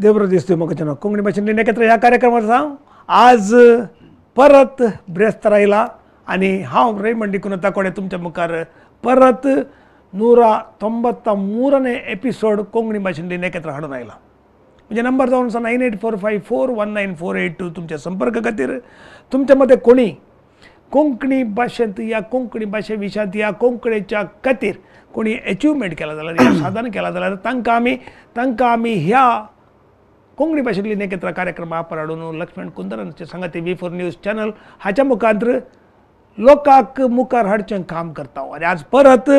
देवरो दिसतोय म्हाका जन कोंकणी भाशेंतली नखेत्र ह्या कार्यक्रमात हांव आज परत ब्रेस्तार आयला आनी हांव रेमंड डिकुन्हा कोडे तुमच्या मुखार परत 193 एपिसोड कोंकणी भाशेंतली नखेत्र हाडून आयला. म्हणजे नंबर जावन आसा 9845419482 तुमच्या संपर्क खातीर. तुमच्या मदें कोणी कोंकणी भाशेंत या कोंकणी भाशे विशयांत या कोंकणीच्या खातीर कोणी एचिवमेंट केला जाल्यार या साधन केला जाल्यार तांकां आमी ह्या कोंकणी भाशेंतली नखेत्र कार्यक्रम आपण हाडून लक्ष्मण कुंदरांचे सांगाती V4 news channel हाच्या मुखांतर लोकांक मुखार हाडचें काम करता. आनी आज परत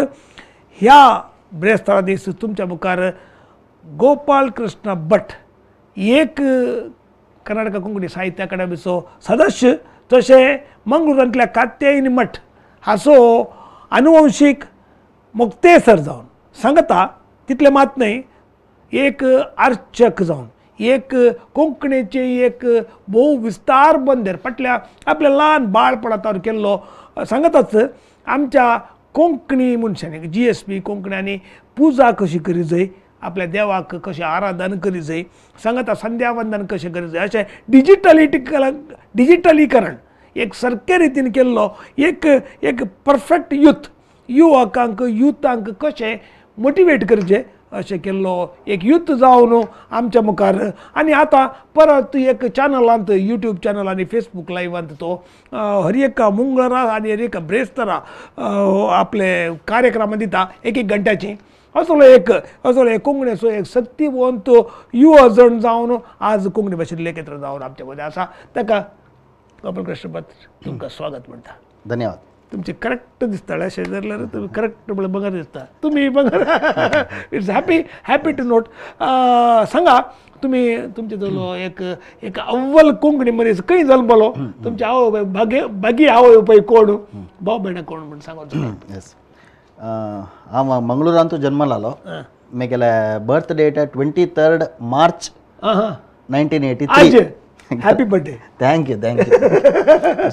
ह्या ब्रेस्तारा दीस तुमच्या मुखार गोपाल कृष्ण भट एक कर्नाटक कोंकणी साहित्य अकादमीचो सदस्य तशें मंगळुरांतल्या कात्यायनी मठ हाचो अनुवंशीक मुक्तेसर जावन सांगता तितलें मात न्हय, एक अर्चक जावन एक कोंकणीचे एक भोव विस्तार बंदेर फाटल्या आपल्या ल्हान बाळपणांत केल्लो सांगताच आमच्या कोंकणी मनशांनी GSP कोंकण्यांनी पुजा कशी करी जाय, आपल्या देवाक कशें आराधन करी जाय, सांगता संध्यावंदन कशें करी जाय, अशें डिजिटलीकरण एक सारके रितीन केल्लो एक एक परफेक्ट यूथ युवकांक युथांक कशें मोटिवेट करचें अशें केल्लो एक यूथ जावन आमच्या मुखार. आनी आतां परत एक चॅनलांत यूट्यूब चॅनल आनी फेसबूक लायव्हांत तो हर एका मंगळारा आनी हर एका ब्रेस्तारा आपले कार्यक्रम दिता एक एक घंट्याची. असलो एक कोंकणीचो एक शक्तिवंत युवा जण जावन आज कोंकणी भाशेंतले एकत्र जावन आमच्या मदें आसा. ताका गोपाल कृष्ण भट तुमकां स्वागत म्हणटा. धन्यवाद. तुमचे करेक्ट दिसता शेजारल्यार तुमी करेक्ट म्हळ्यार बंगार दिसता तुमी बंगार. It's happy happy to note. सांगा तुमी तुमचे जालो एक एक अव्वल कोंकणी मनीस खंय जल्मलो, तुमचे आवय भागी आवय पळय कोण, भाव भयणां कोण म्हण सांगो. येस, हांव मंगळुरांत जन्मलालो. म्हगेले birth date 23 March 1983. Happy birthday. Thank you thank you.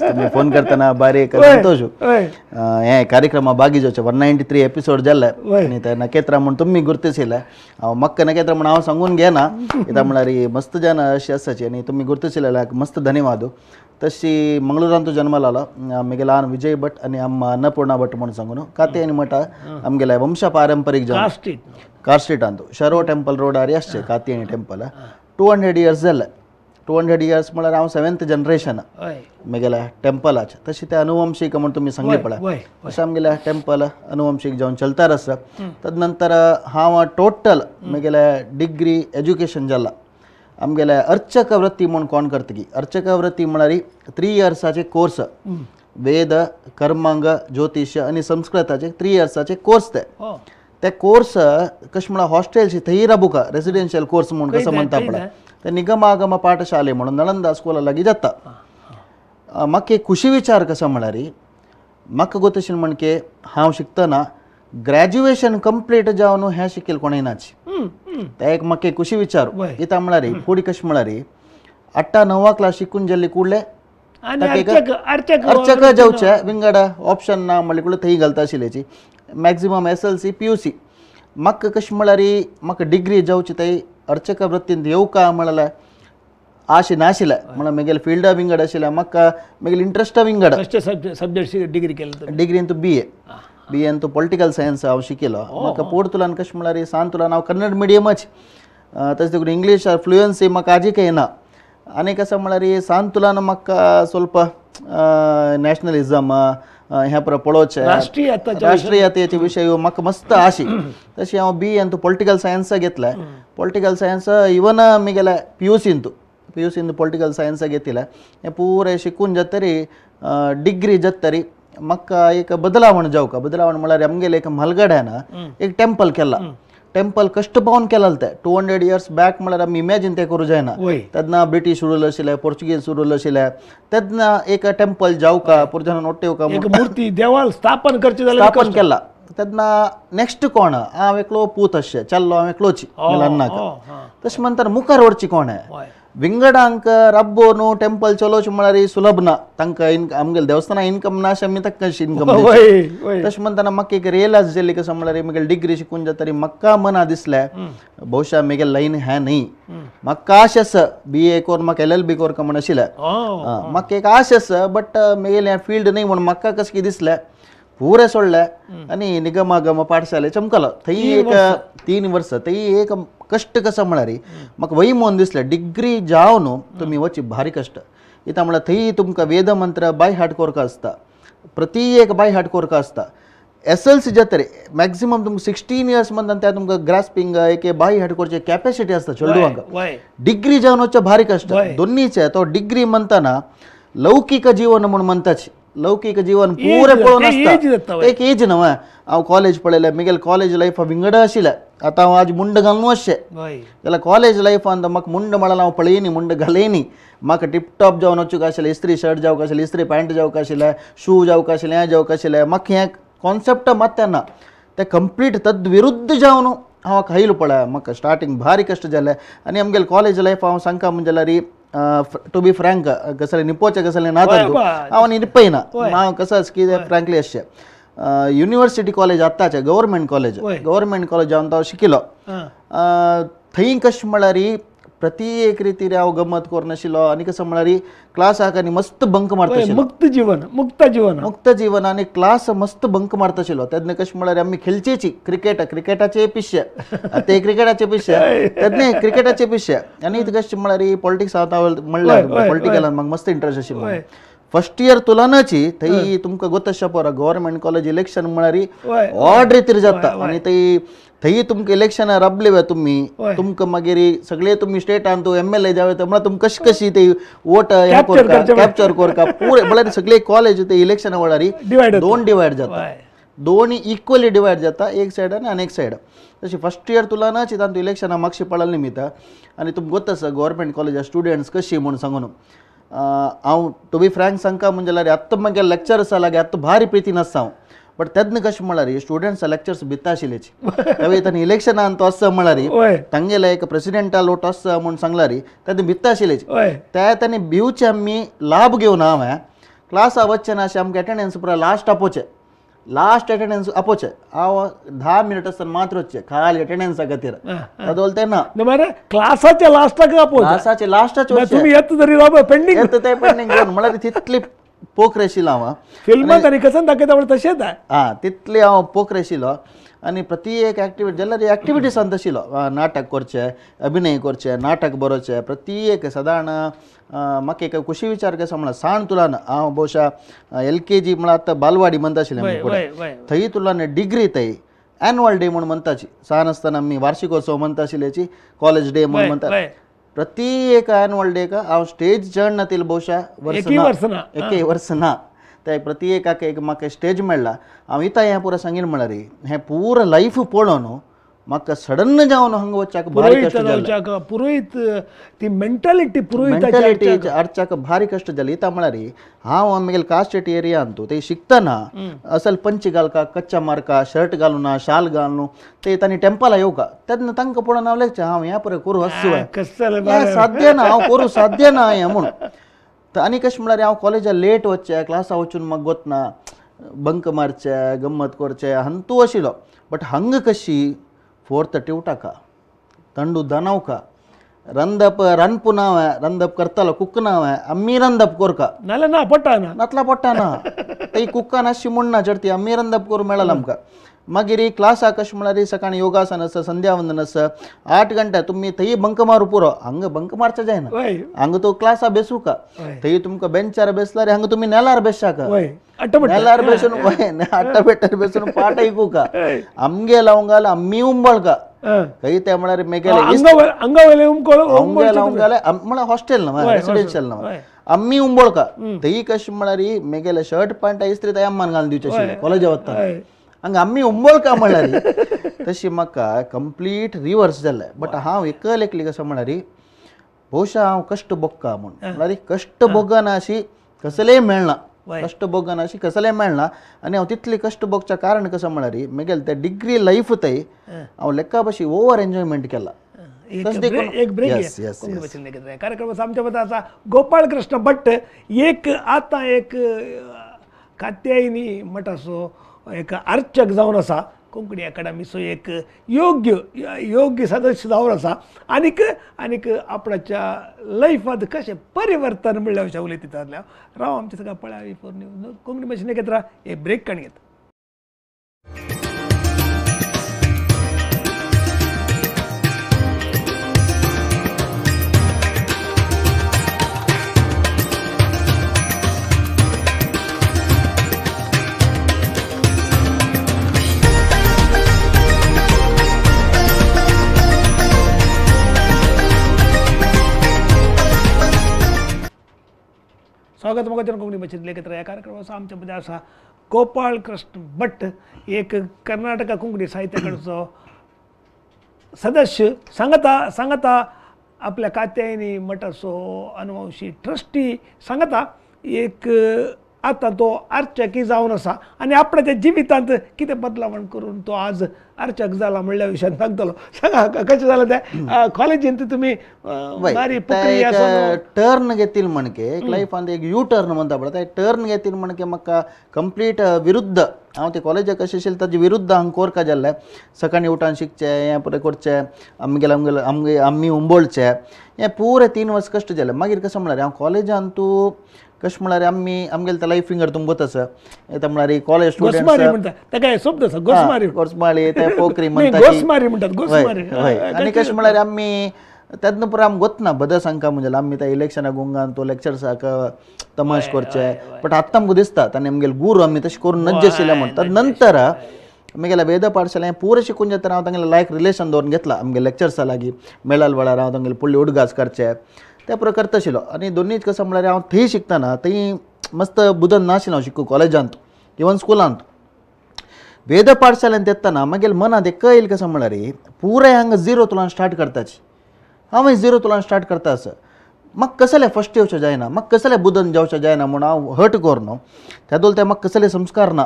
तुम्ही फोन करतना बारी एक संतोष. हे कार्यक्रमा भागी जावचे 193 एपिसोड जाल्ले आनी ते नखेत्रां म्हूण तुमी गुर्तिसिले. हांव म्हाका नखेत्रां म्हूण हांव सांगून घेना कित्याक म्हळ्यार मस्त जन अशी आसाची आनी तुमी गुर्तिसिले मस्त धन्यवाद. तशी मंगळुरांत जन्मलालो. म्हगे ल्हान विजय भट आनी अम्मा अन्नपूर्णा भट म्हूण सांगून कात्यायनी मठ आमगेले वंश पारंपरीक जावन कार स्ट्रीटांत शरो टेम्पल रोडार आसचे कात्यायनी टेम्पल 200 इयर्स जाल्ले. 200 इयर्स म्हळ्यार हांव 7th generation म्हगेल्या टेम्पलाचे. तशें तें अनुवंशीक म्हूण तुमी सांगलें पळय तशें आमगेल्या टेम्पल अनुवंशीक जावन चलतार आसा. तद नंतर हांव टोटल म्हगेल्या डिग्री एज्युकेशन जाला. आमगेल्या अर्चक वृत्ती म्हूण कोण करतकी अर्चक वृत्ती म्हळ्यार 3 इयर्साचे कोर्स, वेद कर्मांग ज्योतिष आनी संस्कृताचे 3 इयर्साचे कोर्स. ते ते कोर्स कशें म्हळ्यार हॉस्टेलशी थंय राबुका रेसिडेन्शियल कोर्स म्हूण कसो म्हणटा पळय ते निगमागम पाठशाले म्हणून नळंदा स्कुला लागीं जाता. म्हाका एक खुशी विचार कसो म्हळ्यार म्हाका गोतशीन म्हणके हांव शिकतना ग्रॅज्युएशन कंप्लीट जावन हें शिकील कोणूय नाची. ते एक म्हाका खुशी विचार कित्याक म्हळ्यार फुडें कशें म्हळ्यार 8 9 क्लास शिकून जाल्ले कुडले अर्चक जावचे विंगड ऑप्शन ना म्हणले कुडले थंय घालता आशिल्ल्याची मॅक्झिमम SLC PUC. म्हाका कशें म्हळ्यार म्हाका डिग्री जावची थंय अर्चक वृत्तींत येवका म्हळ्यार आशे नाशिल्लें म्हळ्यार म्हगेले फिल्डा विंगड आशिल्लें म्हाका म्हगेले इंट्रस्टा विंगड. सब्जेक्ट डिग्री केली डिग्रीन तूं BA BA तूं पॉलिटिकल सायन्स हांव शिकिलो. म्हाका पोर्तुलान कशें म्हळ्यार सांतुलान हांव कन्नड मिडियमच तशें देखून इंग्लीश फ्लुयन्सी म्हाका आजी कांय ना. आनी कसो म्हळ्यार सांतुलान म्हाका स्वल्प नॅशनलिजम हें पळय पळोवचें राष्ट्रीयतेचे विशय म्हाका मस्त आशी. तशें हांव BA तूं पॉलिटिकल सायन्स घेतलें. पॉलिटिकल सायन्स इवन म्हगेले PUC political science घेतिल्लें. हें पुरें शिकून जातरी डिग्री जातरी म्हाका एक बदलावण जावका. बदलावण म्हळ्यार आमगेले एक म्हालगड्यान एक टेम्पल केला. टेम्पल कश्ट पावन केला ते 200 इयर्स बॅक म्हळ्यार आमी इमॅजीन तें करूं जायना. तेन्ना ब्रिटीश रूल आशिल्ले पोर्चुगीज रूल आशिल्ले तेन्ना एक टेम्पल जावका पुर्जान नोट्टे येवका मूर्ती देवाल स्थापन करचें स्थापन केला. तेन्ना नेक्स्ट कोण हांव एकलो पूत आसचें चल्लो हांव एकलोची अन्नाक तशें म्हणटा मुखार व्हरची कोण विंगडांक रब्बोनु टेम्पल चलोवचें म्हळ्यार सुलभ ना तांकां आमगेले देवस्थाना इनकम ना अशें आमी तांकां कशी इनकम तशें म्हणटना म्हाका एक रियलायज जाली कसो म्हळ्यार म्हगेली डिग्री शिकून जातरी म्हाका मना दिसलें बहुशा म्हगेलें लायन हें न्ही म्हाका आश आसा बी ए कोर म्हाका एल एल बी कोरका म्हण आशिल्लें म्हाका एक आश आसा बट म्हगेलें हें फिल्ड न्ही म्हूण म्हाका कशें कितें दिसलें पुरें सोडलें आनी निगमागम पाठशाले चमकलो थंय एक 3 वर्सां थंय एक कश्ट कसो म्हळ्यार म्हाका वय म्हणून दिसलें डिग्री जावन न्हू तुमी वची भारी कश्ट इता म्हळ्यार थंय तुमकां वेदमंत्र बाय हार्ट कोरका आसता प्रति एक बाय हार्ट कोरका आसता एस एल सी जातरी मॅक्झिमम तुमकां 16 इयर्स म्हणटा त्या तुमकां ग्रास्पिंग एक बाय हार्ट करचे कॅपेसिटी आसता चेडवांक डिग्री जावन वचचें भारी कश्ट दोन्नीचे तो डिग्री म्हणटना लौकीक जीवन म्हूण म्हणटाची लौकीक जीवन पुरें पळोवन आसता एक एज न्हू हांव कॉलेज पळयलें म्हगेलें कॉलेज लायफ विंगड आशिल्लें आतां हांव आज मुंड घालून वचचें जाल्यार कॉलेज लायफान म्हाका मुंड म्हळ्यार हांव पळयनी मुंड घालयनी म्हाका टिपटॉप जावन वचूंक आशिल्लें इस्त्री शर्ट जावंक आशिल्लें इस्त्री पॅन्ट जावंक आशिल्लें शू जावंक आशिल्लें हें जावंक आशिल्लें म्हाका हें कॉन्सेप्ट मात ना तें कंप्लीट तद्विरुद्ध जावन हांव खायलो पळय म्हाका स्टार्टींग भारी कश्ट जालें आनी आमगेलें कॉलेज लायफ हांव सांगता म्हणजे जाल्यार टू बी फ्रँक कसले निपोवचें कसलें ना हांव आनी निपयना हांव कसो कितें फ्रँकली अशें युनिवर्सिटी कॉलेज आतांचें गव्हर्मेंट कॉलेज गव्हर्मेंट कॉलेज हांव तो शिकिलो थंय कशें म्हळ्यार प्रति एक रितीर हांव गमत करनाशिल्लो आनी कसो म्हळ्यार क्लासाक आनी मस्त बंक मारता मुक्त जीवन मुक्त जीवन मुक्त जीवन आनी क्लास मस्त बंक मारता आशिल्लो तेन्ना कशें म्हळ्यार आमी खेळचेची क्रिकेट क्रिकेटाचे पिशे ते क्रिकेटाचे पिशे तेन्ना क्रिकेटाचे पिशे आनी कशें म्हळ्यार पॉलिटिक्स हांव म्हणल्यार पॉलिटिकलान म्हाका मस्त इंट्रस्ट आशिल्लो फर्स्ट इयर तुलनाची थंय तुमकां गोतशा पोरा गव्हर्मेंट कॉलेज इलेक्शन म्हळ्यार ऑड रितीर जाता आनी थंय थंय तुमकां इलेक्शनां राबले वे तुमी तुमकां मागीर सगळे तुमी स्टेटान तूं एम एल ए जावे म्हळ्यार तुमकां कशी कशी ते वोट कॅप्चर करका पुरे म्हळ्यार सगळे कॉलेज ते इलेक्शना वेळार दोन डिवायड जाता दोन इक्वली डिवायड जाता एक सायड आनी आनी एक सायड तशी फर्स्ट इयर तुलनाची तांतूं इलेक्शनां मागशी पडले निमित्त आनी तुमकां गोत आसा गव्हर्मेंट कॉलेजा स्टुडंट्स कशी म्हूण सांगून हांव टू बी फ्रँक सांगता म्हणजे जाल्यार आत्तां म्हगे लेक्चर्सा लागीं आत्तां भारी प्रितीन आसता हांव बट तेन्ना कशें म्हळ्यार स्टुडंट्स लेक्चर्स भिता आशिल्लेची तेन्ना तांणी इलेक्शनान तो आसा म्हळ्यार तांगेले एक प्रेसिडेंटा लोट आसा म्हूण सांगल्यार तेन्ना भिता आशिल्लेची ते तांणी भिवचे आमी लाभ घेवन हांवें क्लासा वचचें ना अशें आमकां एटेंडन्स पुरा लास्ट आपोवचें लास्ट अटेंडन्स आपोवचें हांव 10 मिनट आसतना मात्र वचचें खाली अटेंडन्सा खातीर तादोल तें ना क्लासाच्या लास्टाक क्लासाचे लास्टाचे तुमी येता तरी पेंडींग येता ते पेंडींग घेवन म्हळ्यार तितली पोखरे आशिल्लो हांव फिल्मांत आनी कसन दाखयता म्हळ्यार तशेंच आं तितली हांव पोखरे आशिल्लो आनी प्रति एक एक्टिविटी जाल्यार एक्टिविटीसान आशिल्लो नाटक करचें अभिनय करचें नाटक बरोवचें प्रति एक सादारण म्हाका एक खुशी विचार कसो म्हळ्यार सान तुलान हांव बहुशा एल के जी म्हळ्यार आतां बालवाडी म्हणटा आशिल्लें फुडें थंय तुलान डिग्री थंय एनुअल डे म्हूण म्हणटाची सान आसतना आमी वार्षिकोत्सव म्हणटा आशिल्ल्याची कॉलेज डे म्हूण म्हणटा प्रति एक एनुअल डेक हांव स्टेज चडना तितलें बहुशा वर्स ना एकय वर्स ना ते प्रति एकाक एक म्हाका स्टेज मेळ्ळा हांव इतां हें पुरो सांगीन म्हळ्यार हें पुरो लायफ पळोवन म्हाका सडन जावन हांगा वचच्याक भारी कश्ट जाले पुरोहीत ती मेंटालिटी मेंटालिटी हाडच्याक भारी कश्ट जाले इतां म्हळ्यार हांव आमगेले कास्टेट एरियांत ते शिकतना असल पंच घालका कच्चा मारका शर्ट घालूं ना शाल घालून ते तांणी टेंपला येवका तेन्ना तांकां पळोवन हांव लेगचें हांव हें पळय करूं आसू साध्य ना हांव करूं साध्य ना हें म्हूण आनी कशें म्हळ्यार हांव कॉलेजा लेट वचचें क्लासा वचून म्हाका गोतना बंक मारचें गम्मत करचें हांतू आशिल्लो बट हांगा कशी 4:30 उठाका थंड उदक रंदप रांदपू ना हांवें रंदप करतालो कुक ना हांवें आमी रंदप कोरका नाल्यार ना पडटा ना नातला पडटा ना ती कुक्कान आसची म्हूण ना चडती आमी रंदप करूं मेळना आमकां मागीर क्लासाक कशें म्हळ्यार सकाळी योगासन आसा संध्यावंदन आसा 8 घंटे तुमी थंय बंक मारू पुरो हांगा बंक मारचें जायना हांगा तो क्लासा बेसूका थंय तुमकां बेंचार बेसल्यार हांगा तुमी नेलार बेसशाका नेलार बेसून आट्टा बेट्टार बेसून पाट आयकुका आमगे लावंगाल आमी उंबळका खंय ते म्हळ्यार मेगेले म्हळ्यार हॉस्टेल ना रेसिडेन्शियल ना आमी उंबळका थंय कशें म्हळ्यार मेगेले शर्ट पॅन्ट इस्त्री थंय अम्मान घालून दिवचें आशिल्लें कॉलेजा वता हांगा आमी उंबळका म्हळ्यार तशी म्हाका कंप्लीट रिवर्स जालें बट हांव एकल एकली कसो म्हळ्यार बहुशा हांव कश्ट भोगका म्हूण म्हळ्यार कश्ट भोगना अशी कसलेय मेळना कश्ट भोगना अशी कसलेय मेळना आनी हांव तितली कश्ट भोगच्या कारण कसो म्हळ्यार म्हगेलें ते डिग्री लायफ थंय हांव लेखा बशी ओवर एन्जॉयमेंट केला एक ब्रेक. कार्यक्रम आमच्या मत आसा गोपाळ कृष्ण भट्ट एक आतां एक कात्यायनी मठाचो एक अर्चक जावन आसा, कोंकणी अकादमीचो एक योग्य योग्य सदस्य जावन आसा आनीक आनीक आपणाच्या लायफांत कशें परिवर्तन म्हणल्या विशय उलयता जाल्यार राव आमच्या सगळ्या पळया फोर न्यूज कोंकणी भाशेन एकत्र एक ब्रेक काण घेता. स्वागत मोगाचें कोंकणी भाशेंतले एकत्र ह्या कार्यक्रमाचो आमच्या मदें आसा गोपाळ कृष्ण भट्ट एक कर्नाटका कोंकणी साहित्य कडचो सदस्य सांगता सांगता आपल्या कात्यायनी मठाचो अनुवंशी ट्रस्टी सांगता एक आतां तो अर्चकी जावन आसा आनी आपणाच्या जिवितांत कितें बदलावण करून तो आज अर्चक जाला म्हणल्या विशयान सांगतलो. सांगा कशें जालें तें कॉलेजींत तुमी टर्न घेतील म्हणके एक लायफांत एक यू टर्न म्हणटा पळय, ते टर्न घेतील म्हणके म्हाका कंप्लीट विरुद्ध हांव ते कॉलेजाक कशें आशिल्लें ताजे विरुद्ध हांव कोरका जाल्लें. सकाळीं उठान शिकचें, हें पुरें करचें, आमगेलें आमगेलें आमगे आमी उंबोळचें, हें पुरें 3 वर्स कश्ट जालें. मागीर कशें म्हळ्यार हांव कॉलेजान तूं कशें म्हळ्यार आमी आमगेले ते लायफ फिंगर तुमकां आसा येता म्हळ्यार कॉलेज स्टुडंट्स गोसमाळी ते पोखरी म्हणटा आनी कशें म्हळ्यार आमी तेन्ना पुरो आमकां गोतना बदल सांगका म्हणजे आमी त्या इलेक्शनाक गुंगान तो लेक्चर्साक तमाश करचे, बट आतां आमकां दिसता ताणें आमगेले गुरू आमी तशें करून नज्ज आशिल्लें म्हणटा. नंतर आमगेल्या वेद पाठशाला पुरें शिकून जाता हांव तांगेलें लायक रिलेशन दवरून घेतला आमगे लेक्चर्सा लागीं मेळाल वेळार हांव तांगेले पुडली उडगास करचे त्या पुरो करता आशिल्लो. आनी दोनूय कसो म्हळ्यार हांव थंय शिकतना थंय मस्त बुदन नाशिल्लो हांव शिकू कॉलेजांत इवन स्कुलांत. वेद पाठशालेंत येतना मागीर मनांत एक येयल कसो म्हळ्यार पुराय हांगा झिरो तुलान स्टार्ट करताची, हांव झिरो तुलान स्टार्ट करता आसा म्हाका कसले फस्ट येवचें जायना, म्हाका कसले बुदन जावचें जायना म्हूण हांव हट करून त्या दोल ते म्हाका कसले संस्कार ना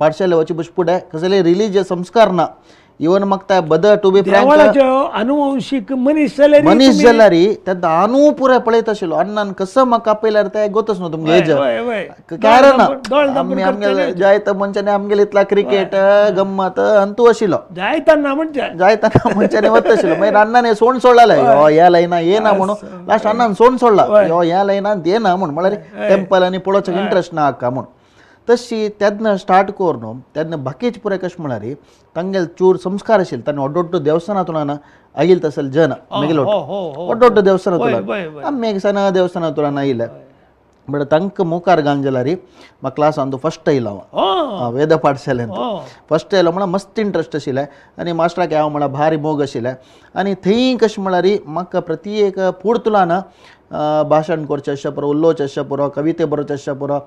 पाठशाले वचे बस फुडें कसले रिलीजियस संस्कार ना इवन म्हाका त्या बदल टू बी फ्रँक अनुवंशीक मनीस जाल्यार मनीस जाल्यार तेन्ना आनू पुराय पळयत आशिल्लो अण्णान कसो म्हाका आपयल्यार ते गोतच न्हू तुमगे एज कारण आमी आमगेले जायत मनशांनी आमगेले इतला क्रिकेट गम्मत अंतू आशिल्लो जायतना म्हणजे जायतना मनशांनी वता आशिल्लो. मागीर अण्णान हें सोण सोडलें यो ह्या लायना येना म्हणून लास्ट अण्णान सोण सोडला यो ह्या लायना येना म्हूण म्हळ्यार टेम्पल आनी पळोवचो इंट्रस्ट ना हाका म्हूण. तशी तेन्ना स्टार्ट करून तेन्ना बाकीचे पुराय कशें म्हळ्यार तांगेले चूर संस्कार आशिल्ले तांणी व्हड व्हड देवस्थानां तुळान आयल तसले जन मागीर व्हड व्हड देवस्थानां तुळान आमी एक सण देवस्थानां तुळान आयले बट तांकां मुखार घालून जाल्यार म्हाका क्लासान तो फस्ट आयलो हांव वेद पाठशालेंत फस्ट आयलो म्हणल्यार मस्त इंट्रस्ट आशिल्लें आनी मास्टराक हांव म्हळ्यार भारी मोग आशिल्लें. आनी थंय कशें म्हळ्यार म्हाका प्रति एक फूड तुळान भाशण करचें अशें पुरो, उलोवचें अशें पुरो, कविते बरोवचें अशें पुरो,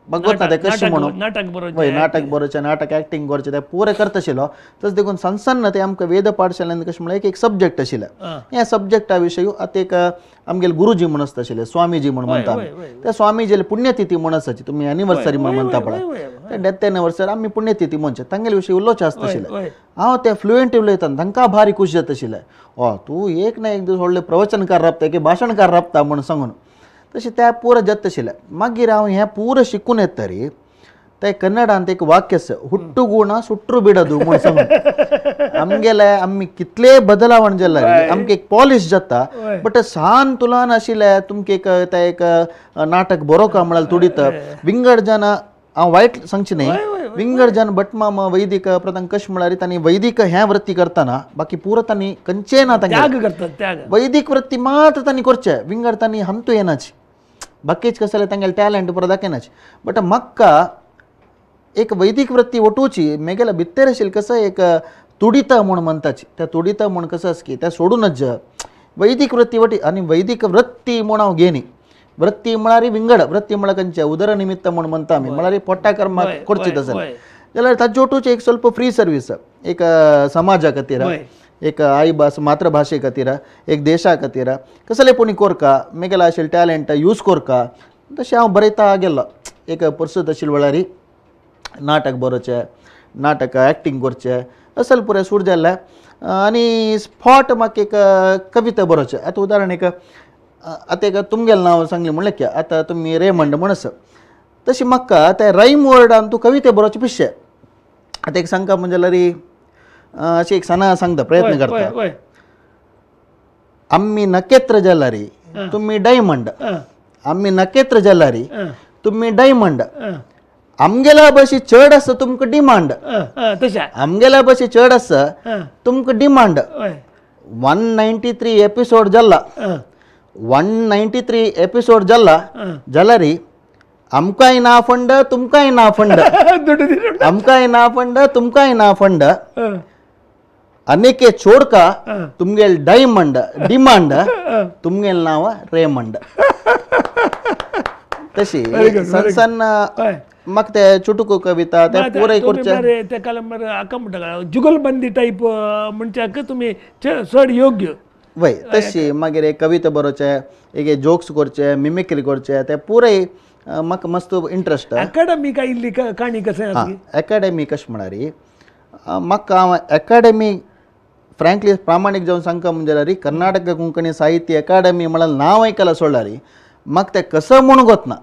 भगवत ना ते कशें म्हणून नाटक बरोवचें, हय नाटक बरोवचें, नाटक एक्टींग करचें तें पुरें करता आशिल्लो. तशें देखून सण सण तें आमकां वेद पाठशालेंत कशें म्हळ्यार एक एक सब्जेक्ट आशिल्लें ह्या सब्जेक्टा विशयी आतां एक आमगेले गुरुजी म्हूण आसता आशिल्ले स्वामीजी म्हूण म्हणटा आमी, त्या स्वामीजीले पुण्यतिथी म्हूण आसाची तुमी एनिवर्सरी म्हूण म्हणटा पळय त्या डेथ एनिवर्सरी आमी पुण्यतिथी म्हणचे तांगेले विशयी उलोवचें आसता आशिल्लें. हांव तें फ्लुएंट उलयता तांकां भारी खूश जाता आशिल्लें ओ तूं एक ना एक दीस व्हडलें प्रवचनकार राबता की भाशणकार राबता म्हूण सांगून तशें त्या पुरो जाता आशिल्लें. मागीर हांव हें पुरो शिकून येता तरी ते कन्नडांत एक वाक्य आसा हुट्टू गुण सुट्रू बिडदू म्हूण सांगून आमगेले आमी कितले बदलावण जाल्यार आमकां एक पॉलिश जाता बट सान तुलान आशिल्लें तुमकां एक तें एक नाटक बरोवका म्हळ्यार तुडीत विंगड जाण हांव वायट सांगचें न्ही विंगड जन भटमाम वैदिक प्रथम कशें म्हळ्यार तांणी वैदिक हें वृत्ती करतना बाकी पुरो तांणी खंयचें ना तांगेलें वैदिक वृत्ती मात्र तांणी करचें विंगड तांणी हमतू येनाची बाकीच कसले तांगेले टॅलंट पुरो दाखयनाची बट म्हाका एक वैदिक वृत्ती वटोवची मेगेल्या भितर आशिल्लें कसो एक तुडिता म्हूण म्हणटाची त्या तुडिता म्हूण कसो आसा की त्या सोडूनच वैदिक वृत्ती वटी आनी वैदिक वृत्ती म्हूण हांव घेनी वृत्ती म्हळ्यार विंगड वृत्ती म्हळ्यार खंयचें उदरनिमित्त म्हूण म्हणटा आमी म्हळ्यार पोटा कर्माक करची तशें जाल्यार ताजे वटूची एक स्वल्प फ्री सर्वीस एक समाजा खातीर एक आई भास मातृभाशे खातीर एक देशा खातीर कसले पुणी कोरका मेगेला आशिल्लें टॅलंट यूज कोरका तशें हांव बरयता गेल्लो एक पुर्सत आशिल्ले वेळार नाटक बरोवचें नाटक एक्टींग करचें असल पुरें सूर जाल्लें. आनी स्पॉट म्हाका एक कविता बरोवचें. आतां उदाहरण एक आतां एक तुमगेलें नांव सांगलें म्हणलें की आतां तुमी रेमंड म्हण आसा तशी म्हाका ते रायम वर्डान तूं कविता बरोवचें पिशें. आतां एक सांगता म्हणजे जाल्यार अशें एक सना सांगता प्रयत्न करता. आम्मी नखेत्र जाल्यार तुमी डायमंड, आम्मी नखेत्र जाल्यार तुमी डायमंड, आमगेल्या बशी चड आसा तुमकां डिमांड, आमगेल्या बशी चड आसा तुमकां डिमांड. 193 एपिसोड जाला, 193 एपिसोड जाला जाल्यार आमकांय ना फंड तुमकांय ना फंड, आमकांय ना फंड तुमकांय ना फंड, अनेके चोडका तुमगेल डायमंड डिमांड, तुमगेल नांव रेमंड. तशी सण सण म्हाका ते चुटुको कविता ते पुराय करचे तेका म्हणटा जुगलबंदी टायप म्हणच्याक तुमी चड योग्य. वय तशी मागीर एक कविता बरोवचे, एक जोक्स करचे, मिमिक्री करचे, ते पुराय म्हाका मस्त इंट्रस्ट. अकॅडमी काय इल्ली काणी कशें? अकॅडमी कशें म्हळ्यार म्हाका हांव अकॅडमी फ्रँकली प्रामाणीक जावन सांगता म्हणजे जाल्यार कर्नाटक कोंकणी साहित्य अकॅडमी म्हळ्यार नांव आयकलां सोडल्यार म्हाका तें कसं म्हूण गोतना.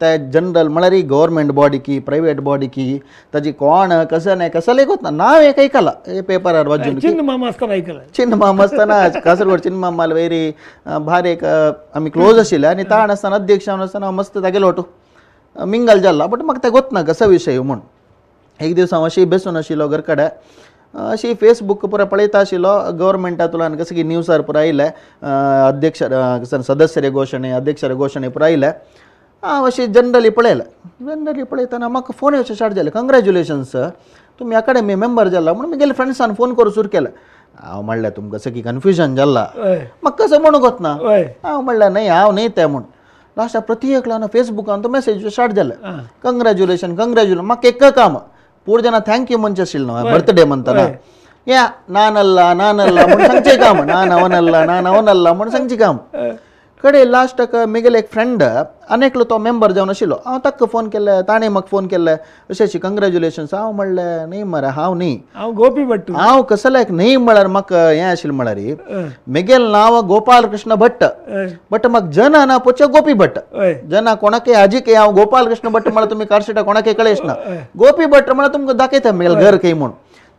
ते जनरल म्हळ्यार गव्हर्मेंट बॉडी की प्रायवेट बॉडी की ताजी कोण कसं नाही कसं गोतना नांव एक आयकलां पेपरार वाचून. चिन्नमामा आसतना आयकलां. चिन्नमामा आसतना कासरगोड चिन्नमामाल वेरी भारी एक आमी क्लोज आशिल्ले आनी ताण आसतना अध्यक्ष आसतना मस्त तागेलो वाटो मिंगल जाला. बट म्हाका तें गोतना कसो विशय म्हूण. एक दीस हांव अशी बेसून आशिल्लो घर कडेन अशी फेसबूक पुरा पळयता आशिल्लो गव्हर्मेंटांतल्यान कसं की न्यूजार पुरा आयले अध्यक्ष सदस्य घोशणे अध्यक्षर घोशणे पुरा आयले. हांव अशी जनरली पळयलें. जनरली पळयतना म्हाका फोन येवचे स्टार्ट जाले, कंग्रेच्युलेशन्स सर तुमी अकॅडमी मेंबर जाला म्हणून म्हगेले फ्रेंड्सान फोन करूं सुरू केलें. हांव म्हणलें तुमकां कसं की कन्फ्युजन जाला म्हाका कसं म्हणूंक वतना. हांव म्हणलें न्हय हांव न्हय तें म्हूण. लास्टाक प्रति एकल्यान फेसबुकान तो मेसेज स्टार्ट जाले कंग्रेच्युलेशन कंग्रेच्युलेशन. म्हाका एक काम पूर जना thank you म्हणचें आशिल्लें न्हय बर्थडे म्हणतना या नानल्ला नानल्ला म्हूण सांगचें काम, नान अवनल्ला नान अवनल्ला म्हूण सांगचें काम. कडे लास्टाक म्हगेले एक फ्रेंड आनी एकलो तो मेंबर जावन आशिल्लो. हांव ताका फोन केल्ले, ताणें म्हाका फोन केल्ले अशें अशें कंग्रेच्युलेशन्स. हांव म्हणलें न्हय मरे हांव न्ही, हांव गोपी भट्ट. हांव कसल्याक न्हय म्हळ्यार म्हाका हें आशिल्लें म्हळ्यार म्हगेलें नांव गोपाल कृष्ण भट्ट, बट म्हाका जना ना पोचे गोपी भट्ट. जना कोणाकय आजीकय हांव गोपाल कृष्ण भट्ट म्हळ्यार तुमी कार्शिटा कोणाकय कळयच ना, गोपी भट्ट म्हळ्यार तुमकां दाखयता म्हगेलें घर खंय म्हूण.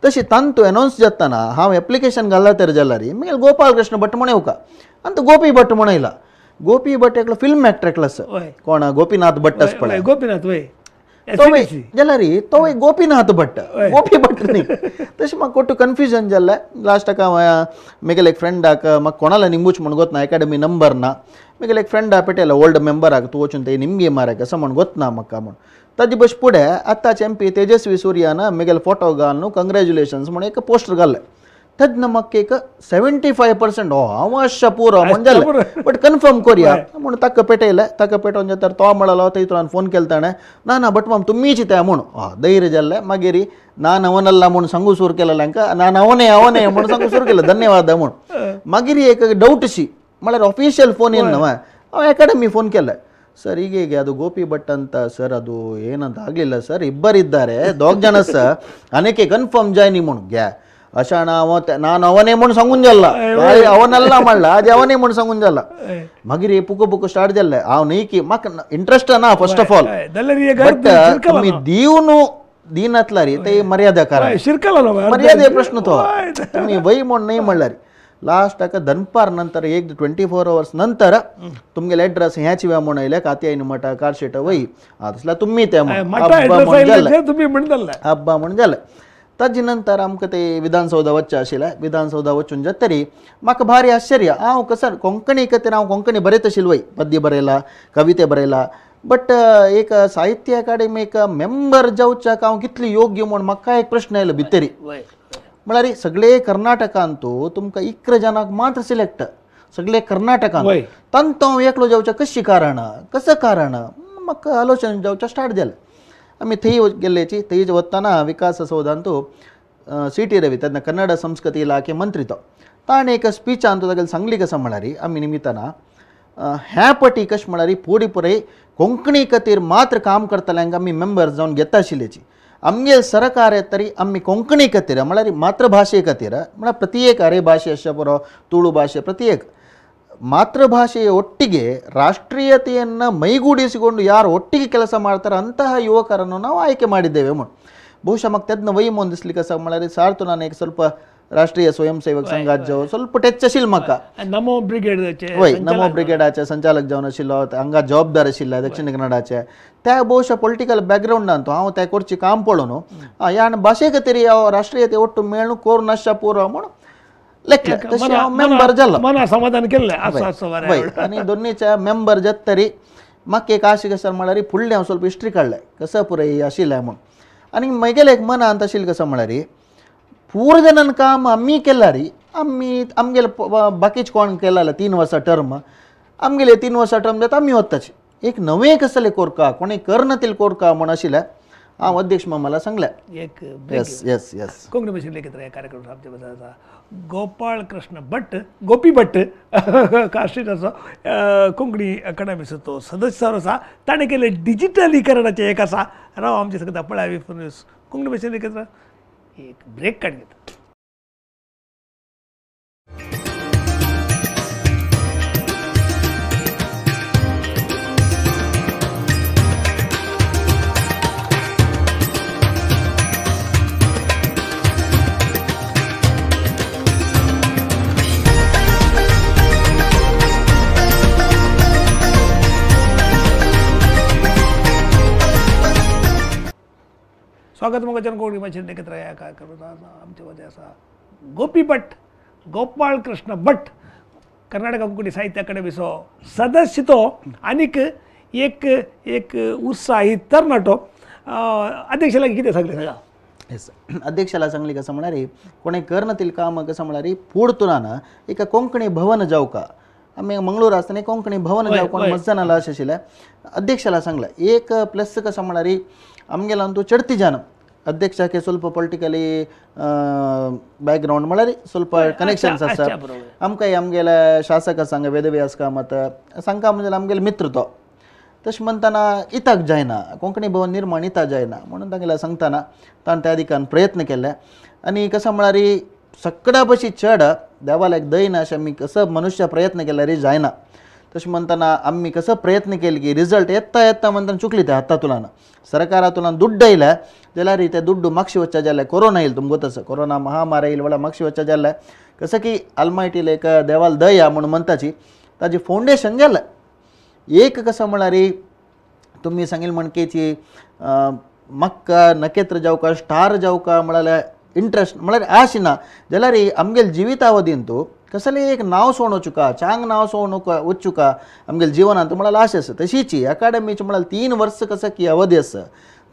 तशी तांतू अनावन्स जातना हांव एप्लिकेशन घाल्ला तर जाल्यार म्हगेलें गोपाल कृष्ण भट्ट म्हूण येवका आनी तो गोपी भट्ट म्हूण येयला. गोपी भट्ट एकलो फिल्म एक्टर एकलो आसा, कोण गोपीनाथ भट्ट आसा पळय, गोपीनाथ वय जाल्यार तो एक गोपीनाथ भट्ट, गोपी भट्ट न्ही. तशें म्हाका कोटू कन्फ्युजन जाल्लें. लास्टाक हांव म्हगेले एक फ्रेंडाक म्हाका कोणाला निंबूच म्हूण गोतना अकॅडमी नंबर ना, म्हगेले एक फ्रेंडा पेटयलो ओल्ड मेंबराक तूं वचून ते निमगी मारक असो म्हूण गोतना म्हाका म्हूण. ताजे बस फुडें आतांचे एम पी तेजस्वी सूर्यान म्हगेले फोटो घालून कंग्रेच्युलेशन्स म्हूण एक पोस्टर घाल्लें. तेन्ना म्हाका एक 75% हो हांव अशें पुरो म्हूण जालें, बट कन्फर्म करुया म्हूण ताका पेटयलें. ताका पेटोवन जाता तो म्हणलो थंय फोन केलो ताणें, ना ना भट माम तुमीच ते म्हूण. धैर्य जाल्लें. मागीर नान अवनल्ला म्हूण सांगू सुरू केलें तांकां, नान अवने अवने म्हूण सांगू सुरू केलें धन्यवाद म्हूण. मागीर एक डावटशी म्हळ्यार ऑफिशियल फोन येयना न्हय, हांव एकाडमी फोन केलें, ಸರ್ ಈಗ ಹೀಗೆ ಅದು ಗೋಪಿ ಭಟ್ ಅಂತ ಸರ್ ಅದು ಏನಂತ ಆಗಲಿಲ್ಲ ಸರ್, ಇಬ್ಬರಿದ್ದಾರೆ ದೋಗ್ ಜನ ಸರ್ ಅನೇಕೆ ಕನ್ಫರ್ಮ್ ಜಾಯ್ನಿಂಗ್ म्हूण घ्या अशाण हांव ನಾನು ಅವನೇ म्हूण सांगून जाल्ला, ಅವನಲ್ಲ म्हणला ಅದೇ ಅವನೇ म्हूण सांगून जाल्ला. मागीर पुको पुको स्टार्ट जाल्लें. हांव न्ही की म्हाका इंट्रस्ट ना फर्स्ट ऑफ ऑल, बट तुमी दिवन दिनातल्यार ते मर्यादा करा, मर्यादे प्रश्न तो तुमी वय म्हूण न्ही म्हणल्यार. लास्टाक दनपार नंतर एक 24 अवर्स नंतर तुमगेले एड्रेस ह्याच वे म्हूण आयले कात्यायनी मठा कारशेट वय तसल्यार तुमी ते म्हूण अब्बा म्हूण जालें. ताजे नंतर आमकां ते विधानसौधा वचचें आशिल्लें. विधानसौधा वचून जातरी म्हाका भारी आश्चर्य, हांव कसं कोंकणी खातीर हांव कोंकणी बरयत आशिल्लो वय, पद्य बरयला कविते बरयला, बट एक साहित्य अकाडेमी एक मेंबर जावच्याक हांव कितली योग्य म्हूण म्हाका एक प्रश्न आयलो भितरी. म्हळ्यार सगळे कर्नाटकांत तुमकां 11 जाणांक मात्र सिलेक्ट, सगळे कर्नाटकांत तांतू हांव एकलो जावच्या कशी कारण कसं कारण म्हाका आलोचन जावचें स्टार्ट जालें. आमी थंय गेल्ल्याची थंय वतना विकाससौधांत सी टी रवी तेन्ना कन्नड संस्कृती इलाखे मंत्री तो ताणें एक स्पिचान तागेली सांगली कसं म्हळ्यार आमी निमित्ताना ह्या पटी कशें म्हळ्यार पुरी पुराय कोंकणी खातीर मात्र काम करतल्यांक आमी मेंबर्स जावन घेता आशिल्ल्याची. आमगेल सरकार तरी आमी कोंकणी खातीर म्हळ्यार मातृभाशे खातीर म्हळ्यार प्रत्येक अरे भाशे आसच्या पुरो तुळू ಭಾಷೆ ಪ್ರತ್ಯೇಕ ಮಾತೃಭಾಷೆಯ ಒಟ್ಟಿಗೆ ರಾಷ್ಟ್ರೀಯತೆಯನ್ನು ಮೈಗೂಡಿಸಿಕೊಂಡು ಯಾರು ಒಟ್ಟಿಗೆ ಕೆಲಸ ಮಾಡ್ತಾರೆ ಅಂತಹ ಯುವಕರನ್ನು ನಾವು ಆಯ್ಕೆ ಮಾಡಿದ್ದೇವೆ म्हूण ಬಹುಶಃ ಮಕ್ಕ ತೆದ್ನ ವೈ ಹೊಂದಿಸ್ಲಿಕ್ಕೆ ಸಹ म्हळ्यार ಸಾರ್ತು ನಾನು एक ಸ್ವಲ್ಪ ರಾಷ್ಟ್ರೀಯ ಸ್ವಯಂ ಸೇವक संघात ಸ್ವಲ್ಪ ಟಚ್ आशिल्लो म्हाका नमो ब्रिगेड वय नमो ब्रिगेडाचे संचालक जावन आशिल्लो हांगा जबाबदार आशिल्ले दक्षिण कन्नडाचे त्या ಬಹುಶಃ ಪೊಲಿಟಿಕಲ್ ಬ್ಯಾಕ್ಗ್ರೌಂಡ್ ಅಂತು हांव त्या करची काम पळोवन ह्या भाशे खातीर ह्या राष्ट्रीयते ಒಟ್ಟು मेळून कोर नासच्या पुरो म्हूण लेखले तशें हांव मेंबर जालो मना समाधान केल्लें आसा वय आनी दोन्नीच्या मेंबर जात तरी म्हाका एक आशे कसं म्हळ्यार फुडलें हांव ಸ್ವಲ್ಪ हिस्ट्री काडलें कसं पुराय आशिल्लें म्हूण आनी म्हगेलें एक मनांत आशिल्लें कसं म्हळ्यार पूर जणान काम आमी केल्यार आमी आमगेले बाकीच कोण केला 3 वर्सां टर्म आमगेले 3 वर्सां टर्म जाता आमी वताची एक नवें कसले कोरका कोणी करनातील कोरका म्हूण आशिल्लें हांव अध्यक्ष मामाला सांगलें एक येस येस येस कोंकणी भाशेन लेखित ह्या कार्यक्रम आमचे बरोबर आसा गोपाळ कृष्ण भट्ट गोपी भट्ट काश्टीचो कोंकणी अकादमीचो तो सदस्य आसा ताणें केलें डिजिटलीकरणाचें एक आसा राव आमचे सगळें पळय कोंकणी भाशेन लेखित एक ब्रेक काढ घेता. स्वागत मोगाच्यान कोंकणी भाशेन एकत्र ह्या कार्यक्रमात आमचे मदें आसा गोपी भट्ट गोपाळ कृष्ण भट्ट कर्नाटक कोंकणी साहित्य अकादमीचो सदस्य तो आनीक एक एक उत्साही तरणाटो. अध्यक्षाला कितें सांगलें सांगा. येस अध्यक्षाला सांगली कसं म्हळ्यार कोणें करनातील काम कसं म्हळ्यार पुडतुनान एका कोंकणी भवन जावका आमी मंगळूर आसतना कोंकणी भवन जावं कोण मज्जनाला अशें आशिल्लें अध्यक्षाला सांगलें एक प्लस कसं म्हळ्यार आमगेलो अंतू चडती जन अध्यक्षाके ಸ್ವಲ್ಪ पॉलिटिकली बॅकग्रावंड म्हळ्यार ಸ್ವಲ್ಪ कनेक्शन्स आसा आमकां आमगेले शासक सांग वेदव्यास कामत सांगका म्हणजे आमगेले मित्र तो तशें म्हणटना इताक जायना कोंकणी भवन निर्माण इताक जायना म्हणून तांगेले सांगतना ताणें त्या दिकान प्रयत्न केले आनी कसं म्हळ्यार सगळ्या पशी चड देवाला एक दयना अशें आमी कसं मनुष्य प्रयत्न केल्यार जायना तशें म्हणटना आमी कसं प्रयत्न केले की रिजल्ट येता येता म्हणटना चुकली ते हातांतल्यान सरकारांतल्यान दुड्ड येयले जाल्यार ते दुड्डू मागशी वचच्या जाल्यार कोरोना येईल तुमकां गोत आसा कोरोना महामारी येईल वळा मागशी वचच्या जाल्यार कसं की आलमायटील एक देवाल दया म्हणून म्हणताची ताजी फावंडेशन जालें एक कसं म्हळ्यार तुमी सांगील म्हणकेची म्हाका नखेत्र जावका स्टार जावका म्हळ्यार इंट्रस्ट म्हळ्यार आश ना जाल्यार आमगेले जिवितावधींत कसलें एक नांव सोण वचुका चांग नांव सोण वचुका आमगेले जिवनांत म्हळ्यार आश आसा तशीच अकादमीची म्हळ्यार 3 वर्स कसं की अवधी आसा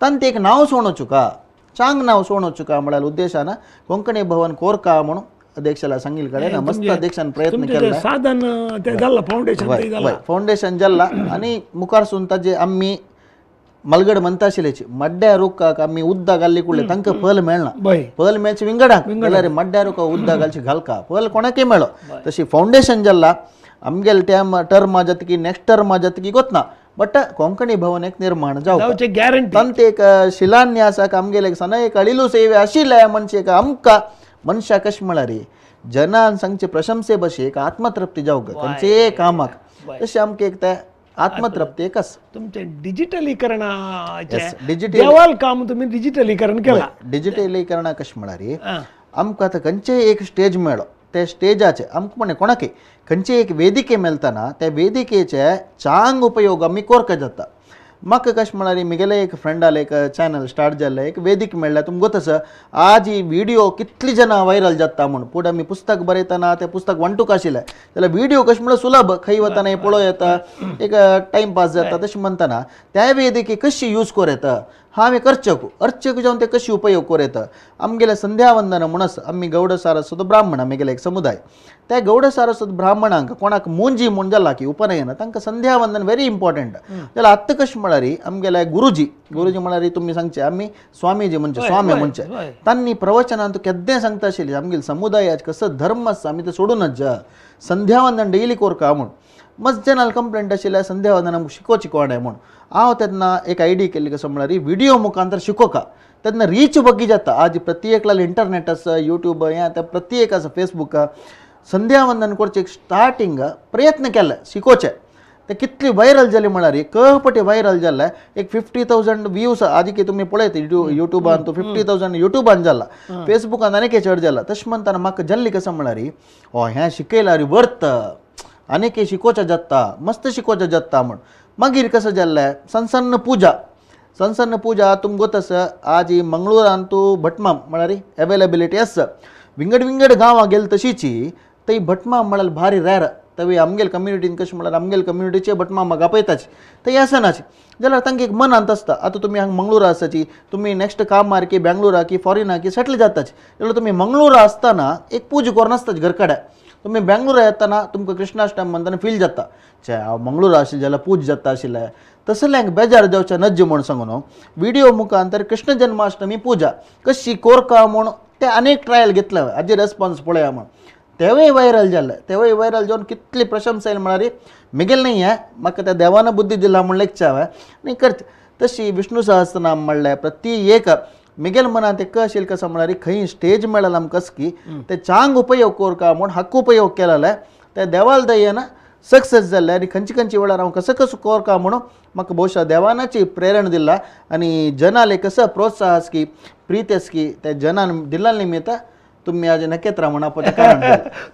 तांत एक नांव सोण वचुका चांग नांव सोण वचुका म्हळ्यार उद्देशान कोंकणी भवन कोरका म्हणून अध्यक्षाला सांगिल कडेन मस्त अध्यक्षान प्रयत्न केला साधन ते जाल्ला फावंडेशन फावंडेशन जाल्ला आनी मुखार सून ताजे आमी मलगड म्हणता आशिल्ल्याची मड्ड्या रुखाक आमी उद्दा घाल्ली कुडले तांकां फल मेळना फल मेळचे विंगडाक जाल्यार मड्ड्या रुखाक उद्दा घालची घालका फल कोणाकय मेळो तशी फावंडेशन जाल्ला आमगेले टर्म टर्म जातकी नेक्स्ट टर्म जातकी गोतना बट कोंकणी भवन एक निर्माण जावचे गॅरंटी तांत एक शिलान्यासाक आमगेले सना एक अळिलू सेवे आशिल्ले म्हणजे एक आमकां मनशाक कशें म्हळ्यार जनान सांगचे प्रशंसे बशे एक आत्मतृप्ती जावंक खंयचेय कामाक तशें आमकां एक ते आत्मतृप्ती एक आसा. तुमचें डिजिटलीकरणाचें डिजिटल काम तुमी डिजिटलीकरण केलां. डिजिटलीकरणा कशें म्हळ्यार आमकां आतां खंयचेय एक स्टेज मेळ्ळो त्या स्टेजाचे आमकां म्हणे कोणाकय खंयचेय एक वेदिके मेळटना त्या वेदिकेचे चांग उपयोग आमी कोरका जाता. म्हाका कशें म्हळ्यार म्हगेले एक फ्रेंडाले एक चॅनल स्टार्ट जाल्लें एक वेदीक मेळ्ळ्या तुमकां गोत आसा आज ही व्हिडियो कितली जाणां व्हायरल जाता म्हूण. पूण आमी पुस्तक बरयतना तें पुस्तक वांटूंक आशिल्लें जाल्यार व्हिडियो कशें म्हळ्यार सुलभ खंय वतना पळोवं येता एक टायमपास जाता. तशें म्हणटना त्या वेदिके कशी यूज करूं येता हांवें अर्चक अर्चक जावन ते कशी उपयोग करूं येता. आमगेलें संध्यावंदन म्हूण आसा आमी गौड सारस्वत ब्राह्मण आमगेले एक समुदाय त्या गौड सारस्वत ब्राह्मणांक कोणाक मुंजी म्हूण जाला की उपनयन तांकां संध्यावंदन व्हेरी इम्पॉर्टंट. जाल्यार आत्तां कशें म्हळ्यार आमगेले गुरुजी गुरुजी म्हळ्यार तुमी सांगचे आमी स्वामीजी म्हणचे स्वामी म्हणचे तांणी प्रवचनांत केद्दें सांगता आशिल्लें आमगेले समुदायाचे कसो धर्म आसा आमी ते सोडूनच जा संध्यावंदन डेली कोरका म्हूण. मस्त जनाल कंप्लेंट आशिल्लें संध्यावंदन आमकां शिकोवची कोणें म्हूण. हांव तेन्ना एक आयडी केल्ली कसो म्हळ्यार व्हिडिओ मुखांतर शिकोवका तेन्ना रीच बग्गी जाता. आज प्रत्येकला इंटरनेट आसा, यूट्यूब हें आतां प्रत्येक आसा, फेसबूक. संध्यावंदन करचें एक स्टार्टींग प्रयत्न केले शिकोवचें, ते कितली व्हायरल जाली म्हळ्यार कपटी व्हायरल जाल्ले एक 50,000 व्यूज आजी की तुमी पळयत युट्यूबान तूं 50,000 युट्यूबान जाला, फेसबुकान आनीक चड जाला. तशें म्हणटाना म्हाका जाल्ली कसो म्हळ्यार हो हें शिकयल्यार वर्त आनीक शिकोवचें जाता, मस्त शिकोवचें जाता म्हूण. मागीर कसो जाल्लें सनसन्न पुजा, सनसन्न पुजा तुमकां गोत आसा आज मंगळुरान तूं भटमाम म्हळ्यार एवेलेबिलिटी आसा. विंगड विंगड गांवां गेले तशीची थंय भटमाम म्हळ्यार भारी रेर. तवी आमगेल कम्युनिटीन कशें म्हळ्यार आमगेल कम्युनिटीचे भटमाम आपयताची थंय आसनाची जाल्यार तांकां एक मनांत आसता आतां तुमी हांगा मंगळुरा आसाची, तुमी नेक्स्ट कामार की बेंगलोरा की फॉरेना की सेटल जाताची, जाल्यार तुमी मंगळुरा आसतना एक पूजा करून आसताची घर कडेन. तुमी बेंगलोरा येतना तुमकां कृष्णाष्टमी म्हणटाना फील जाता चे हांव मंगळुरा आशिल्लें जाल्यार पूज जाता आशिल्लें. तसल्यांक बेजार जावचें नज्ज म्हूण सांगू न्हू व्हिडिओ मुखांतर कृष्ण जन्माष्टमी पुजा कशी कोरका म्हूण ते अनेक ट्रायल घेतले हाजे रेस्पॉन्स पळया म्हूण तेवूय व्हायरल जाले. तेवूय व्हायरल जावन कितली प्रशंसा येयली म्हळ्यार मिगेल न्ही हें म्हाका त्या देवान बुद्धी दिला म्हूण लेखचें हांवें न्ही करचें. तशी विष्णू सहस्त्रनाम म्हणलें प्रति एक मिगेल मनांत एक आशिल्लें कसो म्हळ्यार खंय स्टेज मेळ्ळा आमकां की ते चांग उपयोग कोरका म्हूण हक्क उपयोग केलेले ते देवाल दयेन सक्सेस जाल्ले. आनी खंयचे खंयचे वेळार हांव कसो कसो कोरका म्हणून म्हाका भोवशा देवानाची प्रेरणा दिला आनी जनाले कसो प्रोत्साह आसकी प्रीत आसकी त्या जनान दिला निमित्त तुम्ही आज नखेत्र म्हणा कारण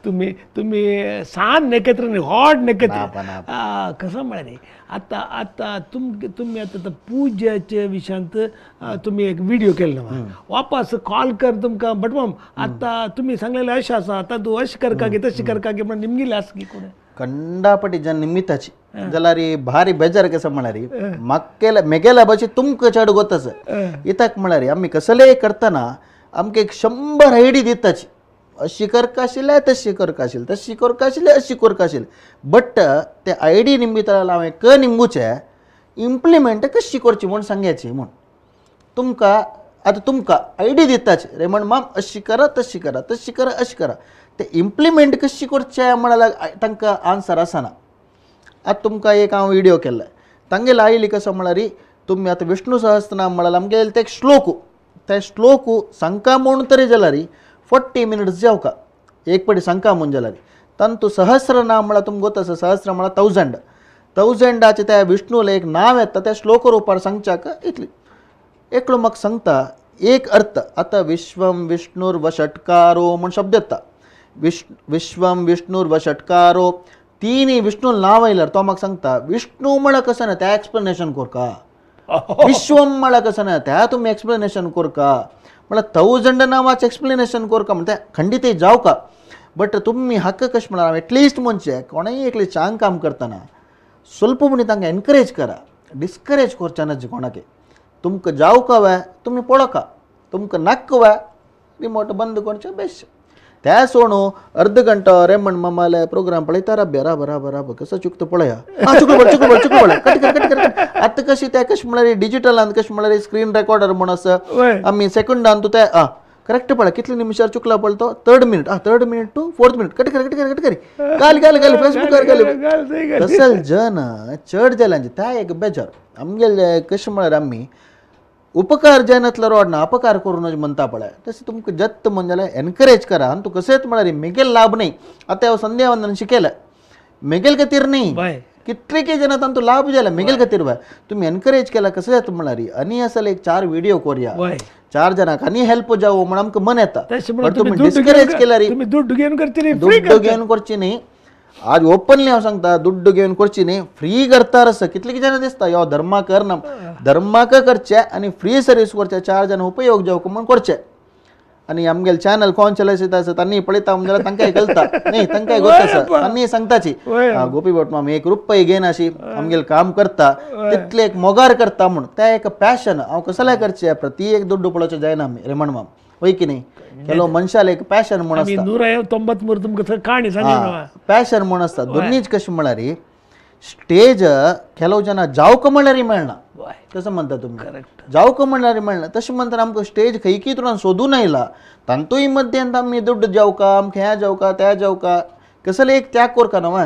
तुम्ही तुम्ही सान नखेत्र न्ही हॉट नखेत्र कसं म्हळ्यार आतां आतां तुमी आतां पुजेच्या विशयांत तुमी एक व्हिडिओ केलो ना वापस कॉल कर तुमकां भटमाम आतां तुमी सांगलेलें अशें आसा आतां तूं अशें करका की तशें करका की म्हण निमगिल्लें आसा की कोणें कंडापटी जन निमित्ताची जाल्यार भारी बेजार कसं म्हळ्यार म्हाकेल्या मेगेल्या भाशेन तुमकां चड गोत आसा. इत्याक म्हळ्यार आमी कसलेय करतना आमकां एक 100 आयडी दिताची अशी करका आशिल्लें तशी करका आशिल्लें तशी करका आशिल्लें अशी करका आशिल्लें बट ते आयडी निमित्तान हांवें क निमगुचें इम्प्लिमेंट कशी करची म्हूण सांगयाची म्हूण तुमकां आतां तुमकां आयडी दिताची रेमंड माम अशी करा तशी करा तशी करा अशी करा ते इम्प्लिमेंट कशी करचें म्हळ्यार तांकां आन्सर आसना. आतां तुमकां एक हांव व्हिडियो केल्ले तांगेले आयली कसो म्हळ्यार तुमी आतां विष्णू सहस्त्रनाम म्हळ्यार आमगेले ते एक श्लोक ते श्लोक सांगका म्हूण तरी जाल्यार 40 मिनट्स जावका एक पटी सांगका म्हूण जाल्यार तांतू सहस्रनाम म्हळ्यार तुमकां गोत आसा सहस्र म्हळ्यार 1000 1000 त्या विष्णूला एक नांव येता त्या श्लोक रुपार सांगच्याक इतली एकलो म्हाका सांगता एक अर्थ आतां विश्वम विष्णुर वषटकारो म्हूण शब्द येता विश्वम विष्णुर वषटकारो तिनी विष्णू नांव आयल्यार तो म्हाका सांगता विष्णू म्हळ्यार कसं ना त्या एक्सप्लेनेशन कोरका विश्वम म्हळ्यार कसं ना त्या तुमी एक्सप्लेनेशन कोरका म्हळ्यार 1000 नांवाचें एक्सप्लेनेशन कोरका म्हणटा खंडीत जावका बट तुमी हक्क कशें म्हळ्यार एटलिस्ट म्हणचें कोणेय एकले चांग काम करतना स्वल्प म्हण तांकां एनकरेज करा डिस्करेज करचें ना कोणाक. तुमकां जावका व्हय तुमी पळोवका तुमकां नाक्क व्हय रिमोट बंद करचें बेस्ट. त्या सोणू अर्द घंटो रेमंड मामाले प्रोग्राम पळयता राब्या राब राब राब कसो चुकता पळया चुकलो पळय चुकलो पळय चुकलो पळय कट कर कट कर. आतां कशी तें कशें म्हळ्यार डिजिटलान कशें म्हळ्यार स्क्रीन रेकॉर्डर म्हूण आसा आमी सेकंडान तूं तें करेक्ट पळय कितले निमिशार चुकला पळय तो 3rd minute 3rd minute to 4th minute cut कर कट कर कट कर घाल घाल घाल फेसबुकार घाल. तसल जन चड जाल्यान त्या एक बेजार आमगेले कशें म्हळ्यार आमी उपकार जायनातलो रोड ना अपकार करून म्हणटा पळय तशें तुमकां जत्त म्हण जाल्यार एनकरेज करा आनी तूं कशेंच म्हळ्यार मेगेल लाभ न्ही. आतां हांव संध्यावंदन शिकयलें मेगेल खातीर न्ही कितले के जाणां तांचो लाभ जाला मेगेल खातीर बाय तुमी एनकरेज केला कशें जाता म्हळ्यार आनी आसा एक 4 व्हिडिओ कोरया 4 जाणांक आनी हेल्प जावो म्हण आमकां मन येता. तुमी डिस्करेज केल्यार दुड्ड घेवन दुड्ड घेवन करची न्ही. आज ओपनली हांव सांगता दुड्ड घेवन करची न्ही फ्री करता आसा कितले जाणां दिसता यो धर्मा कर ना धर्माक करचें आनी फ्री सर्वीस करचें 4 जाणां उपयोग जावंक म्हूण करचें. आनी आमगेले चॅनल कोण चलयता आसा तांणी पळयता म्हण जाल्यार तांकांय कळटा न्ही तांकांय गोत आसा तांणी सांगताची गोपी भट माम 1 रुपया घेनाशी आमगेले काम करता तितले एक मोगार करता म्हूण तें एक पॅशन हांव कसलें करचें प्रति एक दुड्ड पळोवचें जायना आमी रेमंड माम वय की न्ही ಕೆಲವು ಮನುಷ್ಯಾಲ एक पॅशन म्हूण आसता 193 तुमकां काणी पॅशन म्हूण आसता. दोन्हीच कशें म्हळ्यार स्टेज ಕೆಲವು ಜನ जावक म्हळ्यार मेळना कसं म्हणता तुमी जावक म्हळ्यार मेळना तशें म्हणटाना आमकां स्टेज खंयकी तुरा सोदून आयला तांतूय मध्यान आमी दुड्ड जावका आमकां हें जावका त्या जावका कसलें एक त्याग कोरका न्हू.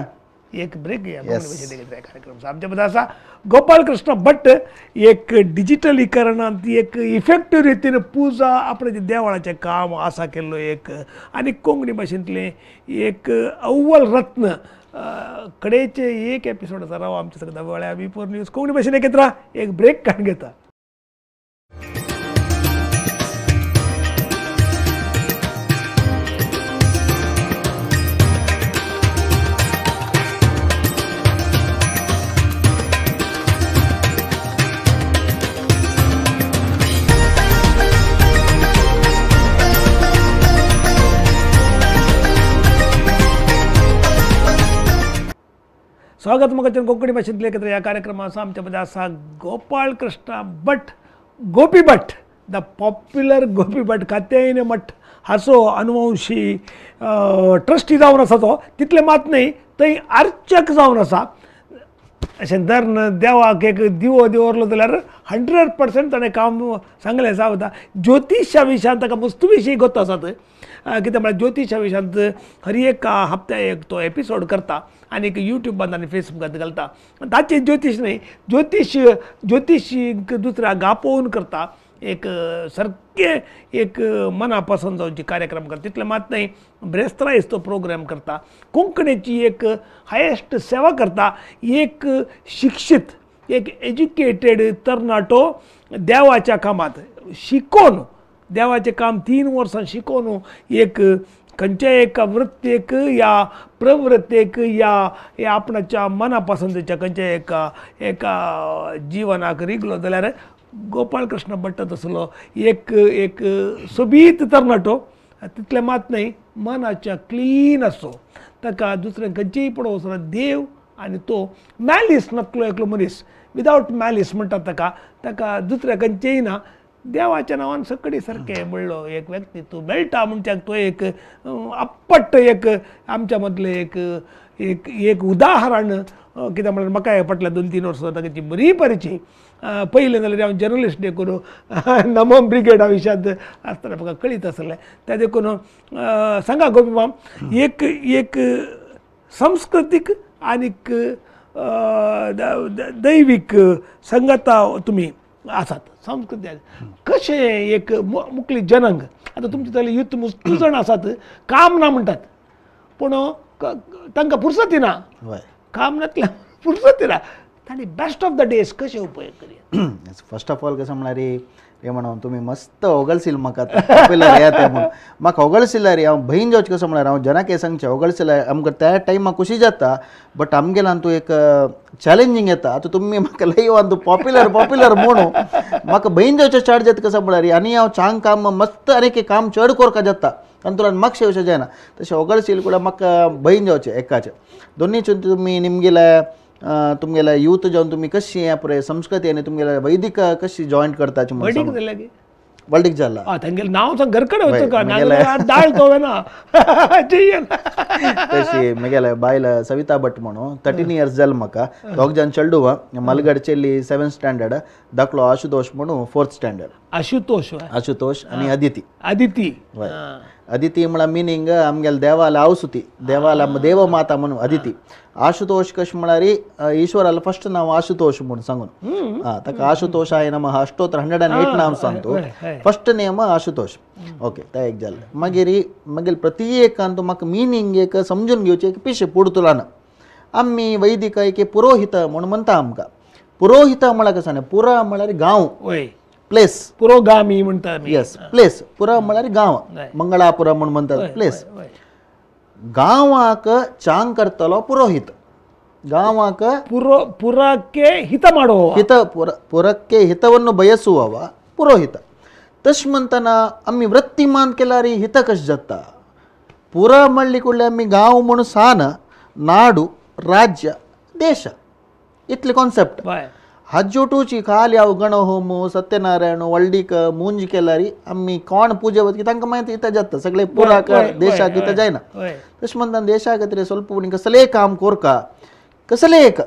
एक ब्रेक घेया. कार्यक्रम आमच्या मदीं आसा गोपाळ कृष्ण भट्ट, एक डिजिटलीकरणांत एक इफेक्टीव रितीन पुजा आपणाचें देवळाचें काम आसा केल्लो एक आनी कोंकणी भाशेंतलें एक अव्वल रत्न कडेचे एक एपिसोड आसा. राव आमच्या सगळ्या वेळा V4 news Konkani भाशेन एकत्र एक ब्रेक काडून घेता. स्वागत म्हाका कोंकणी भाशेंतले एकत्र ह्या कार्यक्रमाचो आमच्या मदीं आसा Gopal Krishna Bhat, Gopi Bhat, the popular Gopi Bhat, Katyayani Math हाचो अनुवंशी ट्रस्टी जावन आसा तो. तितलें मात न्हय, थंय अर्चक जावन आसा. अशें दर देवाक एक दिवो दवरलो जाल्यार 100% ताणें काम सांगलें जावं. ज्योतिशा विशयांत ताका मुस्तू विशीं गोत आसात. कितें म्हळ्यार ज्योतिशा विशयांत हर एक हप्त्या एक तो एपिसोड करता आनी एक युट्यूबान आनी फेसबुकांत घालता. ताचें ज्योतीश न्हय, ज्योतीश ज्योतिशीक दुसऱ्या गापोवन करता. एक सारकें एक मना पसंत जावची कार्यक्रम करता. तितलें मात न्हय, ब्रेस्त्रायज तो प्रोग्राम करता. कोंकणीची एक हायेस्ट सेवा करता. एक शिक्षीत एक एज्युकेटेड तरणाटो देवाच्या कामांत शिकोवन, देवाचें काम 3 वर्सां शिकोवन एक खंयच्याय एका वृत्तेक या प्रवृत्तेक या आपणाच्या मना पसंतीच्या खंयच्याय एका एका जिवनाक रिगलो जाल्यार गोपाळ कृष्ण भट्ट तसलो एक एक सोबीत तरणाटो. तितलें मात न्हय, मनाच्या क्लीन आसो. ताका दुसरें खंयचेय पळोवं वचना, देव आनी तो मॅलिस नासलो एकलो मनीस, विदावट मॅलिस म्हणटात ताका. ताका दुसऱ्या खंयचेय ना, देवाच्या नांवान सगळी सारकें म्हणलो एक व्यक्ती तूं मेळटा म्हणच्याक तो एक आपट एक आमच्या मदलें एक एक एक उदाहरण. कितें म्हळ्यार म्हाका फाटल्या 2-3 वर्सां ताची बरी परिचय. पयलें जाल्यार हांव जर्नलिस्ट देखून नमो ब्रिगेडा विशयांत आसतना म्हाका कळीत आसलें. त्या देखून सांगा गोपीमाम, एक एक सांस्कृतीक आनीक दैवीक संगता तुमी आसात. संस्कृती कशें एक मुकली जनंग आतां तुमचे जाल्यार युथ मुस्तू जाण आसात, काम ना म्हणटात, पूण तांकां फुरसती ना. काम नासल्यार फुरसती ना. तांणी बेस्ट ऑफ the days कशें उपयोग करया? फर्स्ट ऑफ ऑल कसं म्हळ्यार रे म्हणून तुमी मस्त होगळसील म्हाका पॉप्युलर येता म्हणून म्हाका होगळसिल्यार हांव भयन जावचें. कसं म्हळ्यार हांव जनाक सांगचें होगळसिल्यार आमकां त्या टायमाक खुशी जाता, बट आमगेल्यान तूं एक चॅलेंजींग येता. आतां तुमी म्हाका लय तूं पॉप्युलर पॉप्युलर म्हणून म्हाका भयन जावचें स्टार्ट जाता. कसं म्हळ्यार आनी हांव चांग काम मस्त आनी एक काम चड कोरका जाता, तातूंतल्यान मातशें अशें जायना. तशें होगळसील कुडा म्हाका भयन जावचें एकाचें दोन्ही तुमी निमगेल्या तुमगेल्या यूथ जावन तुमी कशी हें पळय संस्कृती आनी तुमगेल्या वैदिक कशी जॉयंट करता. वल्डीक जाला तांगेलें नांव सांग, घर कडेन वचूं दाळ तो ना. तशी म्हगेल्या बायल सविता भट म्हणून 13 इयर्स जालें म्हाका. दोग जाण चेडूं, मलगड चेल्ली 7th standard, धाकलो आशुतोष म्हणून 4th standard. Ashutosh Ashutosh आनी अदिती. अदिती अदिती म्हळ्यार मिनींग आमगेले देवाला आवसुती, देवाला देवमाता म्हणून अदिती. आशुतोष कशें म्हळ्यार ईश्वराला फर्स्ट नांव आशुतोष म्हणून सांगून ताका आशुतोष आहे नमः अष्टोत्तर 108 नाम सांगतो. फर्स्ट नेम आशुतोष. ओके, तें एक जालें. मागीर मागीर प्रत्येकान तूं म्हाका मिनींग एक समजून घेवचें एक पिशें पुडतुलान. आमी वैदिक एक पुरोहित म्हणून म्हणटा आमकां. पुरोहित म्हळ्यार कसं न्ही, पुरा म्हळ्यार गांव, प्लेस, पुरोगामी म्हणटा. येस, प्लेस. पुरा म्हळ्यार गांव, मंगळापुरा म्हणून म्हणटात प्लेस. गांवाक चांग करतलो पुरोहित. गांवाक ಪುರಕ್ಕೆ ಹಿತ ಮಾಡುವ, ಹಿತ ಪುರಕ್ಕೆ ಹಿತವನ್ನು ಬಯಸುವವ ಪುರೋಹಿತ. तश म्हणतना आमी वृत्तिमान केल्यार हित कशें जाता? पुरा म्हणली कुडले आमी गांव म्हणून सान, नाडू, राज्य, देश इतले कॉन्सेप्ट. हाज्योटूची खाली हांव गणहोम, सत्यनारायण, वल्डीक मुंज केल्यार आमी कोण पुजे वतकी तांकां मागीर हित जाता. सगळे पुराक देशाक हित जायना. तशें म्हणतना देशा खातीर स्वल्प कसलें काम कोरका, कसलें एक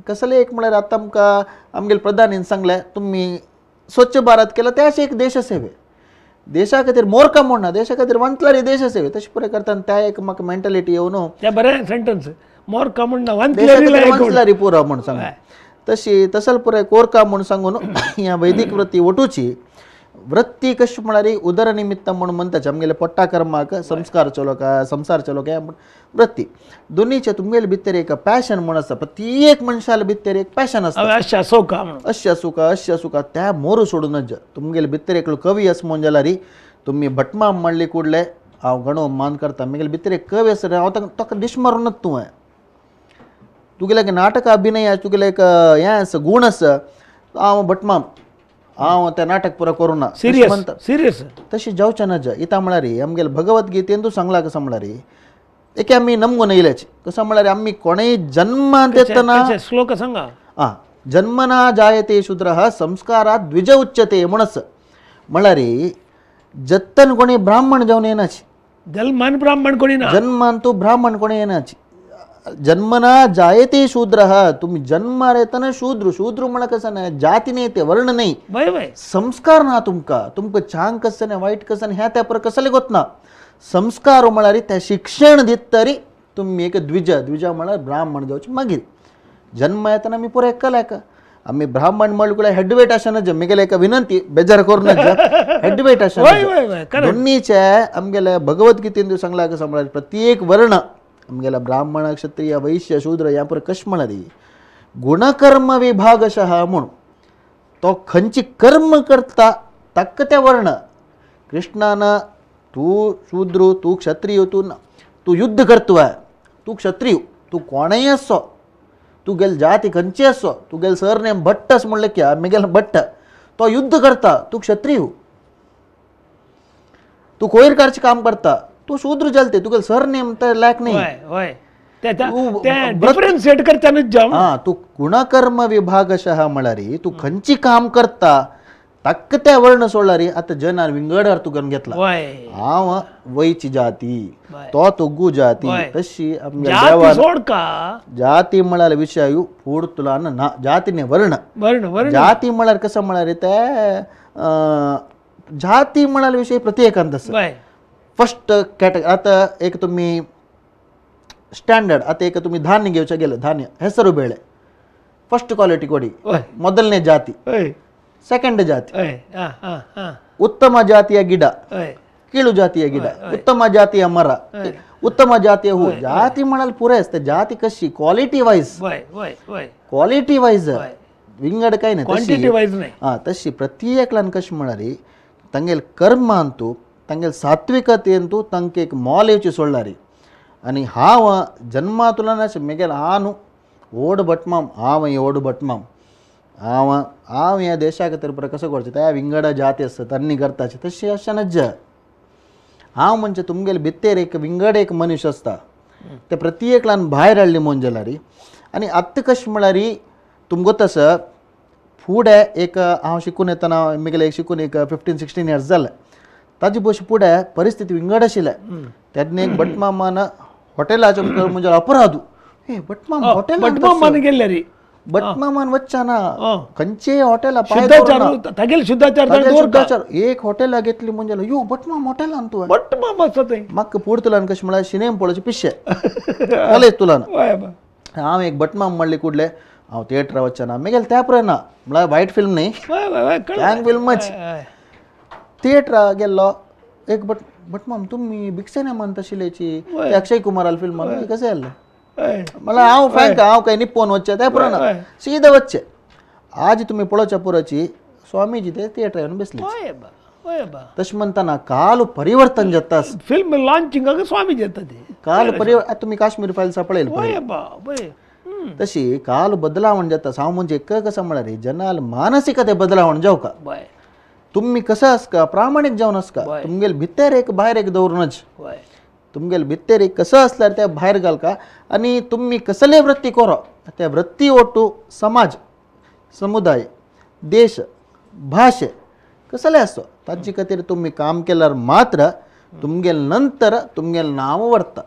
कसलें एक म्हळ्यार आतां आमकां आमगेले प्रधानीन सांगलें तुमी स्वच्छ भारत केलं त्याच एक देशसेवे. देशा खातीर मोरका म्हणना, देशा खातीर वंतल्यार देशसेवे. तशें पुरें करतना त्या एक म्हाका मेंटलिटी येवन तें बरें सेंटन्स. मोरका म्हण ना वंचलारी पुरो म्हूण सांग तशी तसल पुराय कोरका म्हूण सांगून ह्या वैदिक वृत्ती वटूची वृत्ती कशी म्हळ्यार उदरनिमित्त म्हूण म्हणटाचे आमगेले पोट्टा कर्माक संस्कार चलो काय संसार चलो काय वृत्ती दोन्हीचे तुमगेले भितर एक पॅशन म्हूण आसता प्रत्येक मनशाले भितर एक पॅशन आसता अशें आसूं का म्हणून अशें आसूं का अशें आसूं का त्या मोरू सोडूनच तुमगेले भितर एकलो कवी आसा म्हूण जाल्यार तुमी भटमाम म्हणले कुडले हांव गणो मान करता म्हगेले भितर एक कवी आसा हांव ताका डिश मारूनच तुवें तुगेले एक नाटक अभिनय तुगेले एक हें आसा गूण आसा हांव भटमाम हांव तें नाटक पुरो करूं ना सिरियस तशें जावचें ना इता म्हळ्यार आमगेले भगवद्गीतेन तूं सांगलां कसो म्हळ्यार एके आमी नमगून येयल्याची कसो म्हळ्यार आमी कोणेय जन्मांत येतना श्लोक सांगा आं जन्मना जायते शूद्रः संस्कारात द्विज उच्यते म्हूण आसा म्हळ्यार जत्तन कोणी ब्राह्मण जावन येनाची जन्मान ब्राह्मण कोणी ना जन्मान तूं ब्राह्मण कोणी येनाची जन्मना जायते शूद्रः तुम्ही जन्मार येतना शूद्र शूद्र म्हळ्यार कसं ना जाती न्ही ते वर्ण न्ही संस्कार ना तुमकां तुमकां चांग कसं ना वायट कसं ह्या त्या पर कसले गोत ना संस्कार म्हळ्यार ते शिक्षण दित तरी तुमी एक द्विज द्विज म्हळ्यार ब्राह्मण जावचे मागीर जन्म येतना आमी पुराय कलाक आमी ब्राह्मण म्हणल्यार हेडवेट आसना म्हगेले एक विनंती बेजार करूं नज हेडवेट आसना दोन्हीचे आमगेले भगवद्गीतेन सांगला कसं म्हळ्यार प्रत्येक वर्ण आमगेला ब्राह्मण क्षत्रिय वैश्य शूद्र ह्या पर कश म्हळ्यार गुणकर्म विभागशः म्हूण तो खंयची कर्म करता ताका ते वर्ण कृष्णान तूं शूद्र तूं क्षत्रिय तूं तूं युद्ध करतोय तूं क्षत्रिय तूं कोणय आसो तुगेले जाती खंयची आसो तुगेले सरनेम भट्ट आसा म्हणलें की म्हगेले भट्ट तो युद्ध करता तूं क्षत्रिय तूं कोयर कारचें काम करता तूं शूद्र जालते तुगेले सरनेम तर लायक न्ही हां तूं गुणकर्म विभागशः म्हळ्यार तूं खंयची काम करता ताका त्या वर्ण सोडल्यार आतां जनान विंगड अर्थ करून घेतला हांव वयची जाती तो तुगू जाती तशी जाती म्हळ्यार विशय फूड ना जाती न्ही वर्ण वर्ण जाती म्हळ्यार कसं म्हळ्यार ते जाती म्हळ्यार विशय प्रत्येकांत आसा फर्स्ट कॅटेगरी आतां एक तुमी स्टँडर्ड आतां एक तुमी धान्य घेवचें गेले धान्य हेसरू बेळे फर्स्ट क्वालिटी कोडी ಮೊದಲನೇ ಜಾತಿ ಸೆಕೆಂಡ್ ಜಾತಿ ಉತ್ತಮ ಜಾತಿಯ ಗಿಡ ಕೀಳು ಜಾತಿಯ ಗಿಡ ಉತ್ತಮ ಜಾತಿಯ ಮರ ಉತ್ತಮ ಜಾತಿಯ ಹೂ ಜಾತಿ म्हणाल पुरे असते जाती कशी क्वालिटी वाईज क्वालिटी वाईज विंगड काय नाही हां तशी प्रत्येकलान कशी म्हळ्यार तांगेले कर्म अंतू तांगेले सात्विकते अंतू तांकां एक मोल येवची सोडलारी आनी हांव जन्मातुलान म्हगेले हा न्हू ओड भटमाम हांव ओड भटमाम हांव हांव ह्या देशा खातीर पुरो कसो करचें त्या विंगड जाती आसता तांणी करताचे तशें अशें नज्ज हांव म्हणजे तुमगेले भितर एक विंगड एक मनीस आसता ते प्रत्येकलान भायर हाडली म्हूण जाल्यार आनी आतां कशें म्हळ्यार तुमकां तसो फुडें एक हांव शिकून येतना म्हगेलें एक शिकून एक 15-16 इयर्स जालें ताजे भशेन फुडें परिस्थिती विंगड आशिल्लें तेन्ना एक भटमामान हॉटेलाचो म्हणजे अपराध हे भटमाम हॉटेल भटमामान गेल्ले रे भटमामान वच्चा ना खंयचे हॉटेला शुद्धाचार एक हॉटेला घेतली म्हणजे यो भटमाम हॉटेलान तूं भटमाम आसा थंय म्हाका पुर्तुलान कशें म्हळ्यार सिनेम पळोवचें पिशें कॉलेज तुलान हांव एक भटमाम म्हणलें कुडलें हांव थिएटरा वच्चें ना मागीर त्या प्रमाण ना म्हळ्यार वायट फिल्म न्ही चांग फिल्मच थिएटरा गेल्लो एक भट भटमाम तुमी भिक्षेने म्हणता आशिल्ल्याची अक्षय कुमाराल फिल्म कशें जालें म्हळ्यार हांव फ्रँक हांव काय निप्पोन वच्चें तें पुरो सीधा वच्चें आज तुमी पळोवच्या पुरोची स्वामीजी ते थिएटर येवन बसले तशें म्हणटना काल परिवर्तन जाता फिल्म लॉन्चिंगाक स्वामीजी येता ते काल परिवर्तन तुमी काश्मीर फायल्स पळयलें तशी काल बदलावण जाता हांव म्हणजे एक कसं म्हळ्यार जनाल मानसिकते बदलावण जावका तुमी कसं आसका प्रामाणीक जावन आसका तुमगेले भितर एक भायर एक दवरूनच तुमगेले भितर एक कसं आसल्यार त्या भायर घालका आनी तुमी कसले वृत्ती करो त्या वृत्ती ओटू समाज समुदाय देश भाशे कसले आसो ताजे खातीर तुमी काम केल्यार मात्र तुमगेले नंतर तुमगेले नांव व्हरता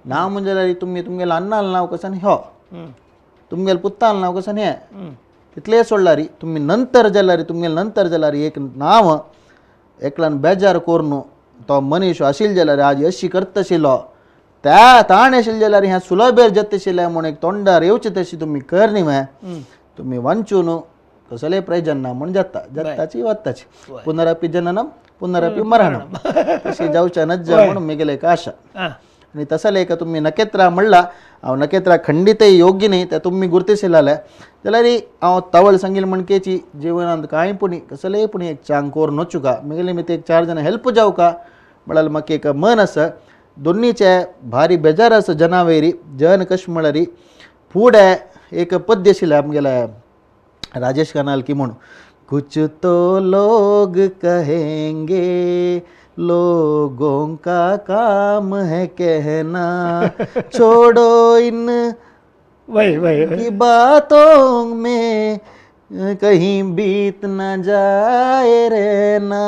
नांव म्हणजे तुमी तुमगेले अन्नाल नांव कसं हो तुमगेले पुत्ताल नांव कसं हें तितलें सोडल्यार तुमी नंतर जाल्यार तुमगेले नंतर जाल्यार एक नांव एकल्यान बेजार करून तो मनीस आशिल्लो जाल्यार आज अशी करता आशिल्लो त्या ताण आशिल्लें जाल्यार ह्या सुलभेर जत्तेशिल्लें म्हूण एक तोंडार येवचे तशी तुमी करणी मॅ तुमी वांचून कसलेय प्रयोजन ना म्हूण जाता जाताची वत्ताची पुनरपी जननम पुनरपी मरणम तशी जावच्या नज्जा म्हणून मेगेले एक आशा. आनी तसले एक तुमी नखेत्रां म्हणला हांव नखेत्रां खंडीतय योग्य न्ही ते तुमी गुर्तिशिल्ले जाल्यार हांव तवळ सांगील म्हणकेची जिवनांत कांय पुणी कसलेय पुणी एक चांग कोर नोचुका मेगेले मिती एक चार जाणां हेल्प जावका म्हळ्यार म्हाका एक मन आसा. दोन्नीचे भारी बेजार आसा जनावेरी जन कश म्हळ्यार फुडें एक पद्य आशिल्लें आमगेले राजेश खनाल की म्हूण कुछ तो लोग कहेंगे लोगों का काम है कहना छोड़ो इन वही वही की बातों में कहीं बीत न जाए रहना.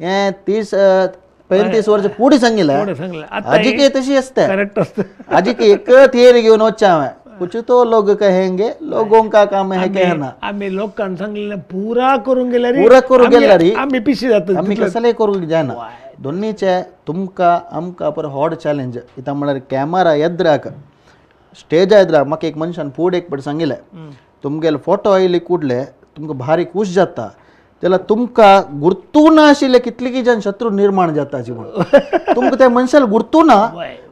हे 30-35 वर्ष पुढे सांगितलं आजी तशी असते करेक्ट असते आजी एक थियरी घेऊन वच्चा हांवें कुछ तो लोग कहेंगे लोगों का काम है कहना. आम्ही लोकांना सांगितलं पुरा करून गेल्यार पुरा करून गेल्यार आम्ही पिशी जातो आम्ही कसले करूंक जायना. दोन्हीचे तुमकां आमकां पर हॉट चॅलेंज इतां म्हळ्यार कॅमेरा येद्राक स्टेजा येद्राक म्हाका एक मनशान फुडें एक पट सांगिल्लें तुमगेले फोटो आयले कुडले तुमकां भारी खूश जाता जाल्यार तुमकां गुर्तू ना आशिल्ले कितले जन शत्रू निर्माण जाता म्हूण तुमकां त्या मनशाक गुर्तू ना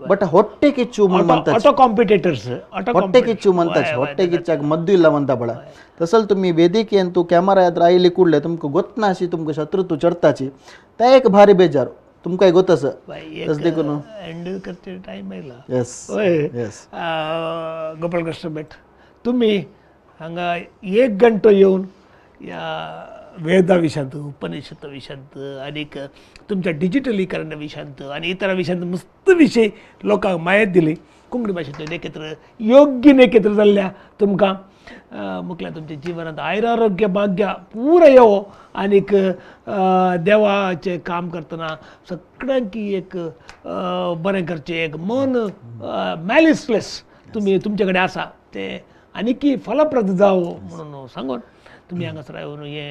बट ಹೊಟ್ಟೆ ಕಿಚ್ಚು म्हणतात ऑटो कॉम्पिटिटर्स ಹೊಟ್ಟೆ ಕಿಚ್ಚು म्हणतात ಹೊಟ್ಟೆ ಕಿಚ್ಚಾक मद्दू इल्ला म्हणता पळय. तसल तुमी वेदिकेन तूं कॅमेरा येद्रा आयली कुडले तुमकां गोतना अशी तुमकां शत्रू तूं चडताची ते एक भारी बेजार तुमकांय गोत आसा तशें देखून एंड करचे टायम आयला. येस येस गोपाळकृष्ण भट तुमी हांगा एक घंटो येवन ह्या वेदा विशयांत उपनिषद विशयांत आनीक तुमच्या डिजिटलीकरण विशयांत आनी इतर विशयांत मस्त विशय लोकांक म्हायत दिली. कोंकणी भाशेंतले नेकेत्र योग्य नेकेत्र जाल्ल्या तुमकां मुखल्या तुमच्या जिवनांत आयुरारोग्य भाग्य पुरो येवो आनीक देवाचें काम करतना सगळ्यांक एक बरें करचें एक मन मॅलिसलेस तुमी तुमचे कडेन आसा तें आनीकी फलप्रद जावो म्हणून सांगून तुमी हांगासर येवन हे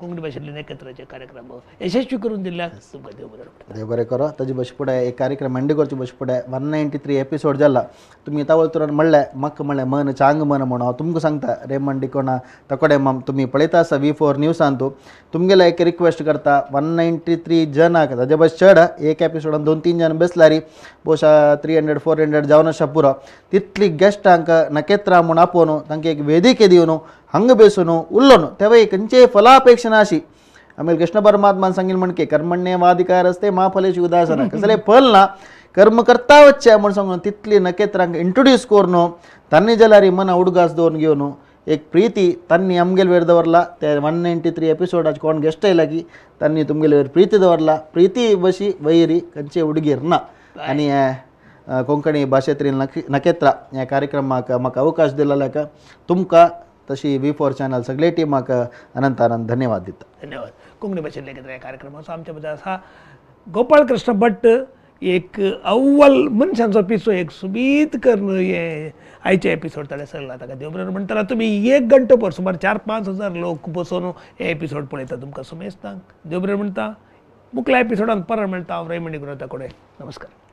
कोंकणी भाशेंतले नेकेत्राचे कार्यक्रम यशस्वी करून दिल्ल्याक तुमकां देव बरें पडटा. देव बरें करो. ताजे बस फुडें एक कार्यक्रम एंड करचे बस फुडें 193 एपिसोड जाला तुमी तावळ तुरान म्हणलें म्हाका म्हणलें मन चांग मन म्हणून हांव तुमकां सांगता रेमंड डिकोना तकोडे माम तुमी पळयता आसा V4 न्यूजान तुमगेले एक रिक्वेस्ट करता 193 जनाक ताजे बस चड एक एपिसोडान 2-3 जण बेसल्यारी बहुशा 300-400 जावन आसा पुरो तितली गेस्टांक नखेत्रां म्हूण आपोवन तांकां एक वेदिके दिवन हांगा बेसून उल्लो तेवय खंयचेय फलापेक्षा नाशी आमी कृष्ण परमात्मान सांगील म्हणके कर्मण्येवाधिकार असते मा फलेषु उदासन कसले फल ना कर्म करता वच्चे म्हूण सांगून तितली नखेत्रांक इंट्रोड्यूस करून तांणी जाल्यार मना उडगास दवरून घेवन एक प्रीती तांणी आमगेल वेर दवरला ते 193 एपिसोडाचे कोण गेस्ट आयला की तांणी तुमगेले वेर प्रीती दवरला प्रीती बशी वैरी खंयचे उडगीर ना. आनी कोंकणी भाशेंतली नखेत्रां ह्या कार्यक्रमाक म्हाका अवकाश दिलेल्याक तुमकां तशी V4 channel सगळे टीमाक अनंत अनंत धन्यवाद दिता. धन्यवाद. कोंकणी भाशेंतले नखेत्रां ह्या कार्यक्रमाचो आमच्या मदीं आसा गोपाळकृष्ण भट्ट एक अव्वल मनशांचो पिसो एक सुबीत करून हे आयचे एपिसोड ताणें सरला ताका देव बरें म्हणटना तुमी एक घंटो भर सुमार 4-5 हजार लोक बसून हे एपिसोड पळयता तुमकां सुमेस्तांक देव बरें म्हणटा मुखल्या एपिसोडान परत मेळटा. हांव रेमंड डिकुन्हा. नमस्कार.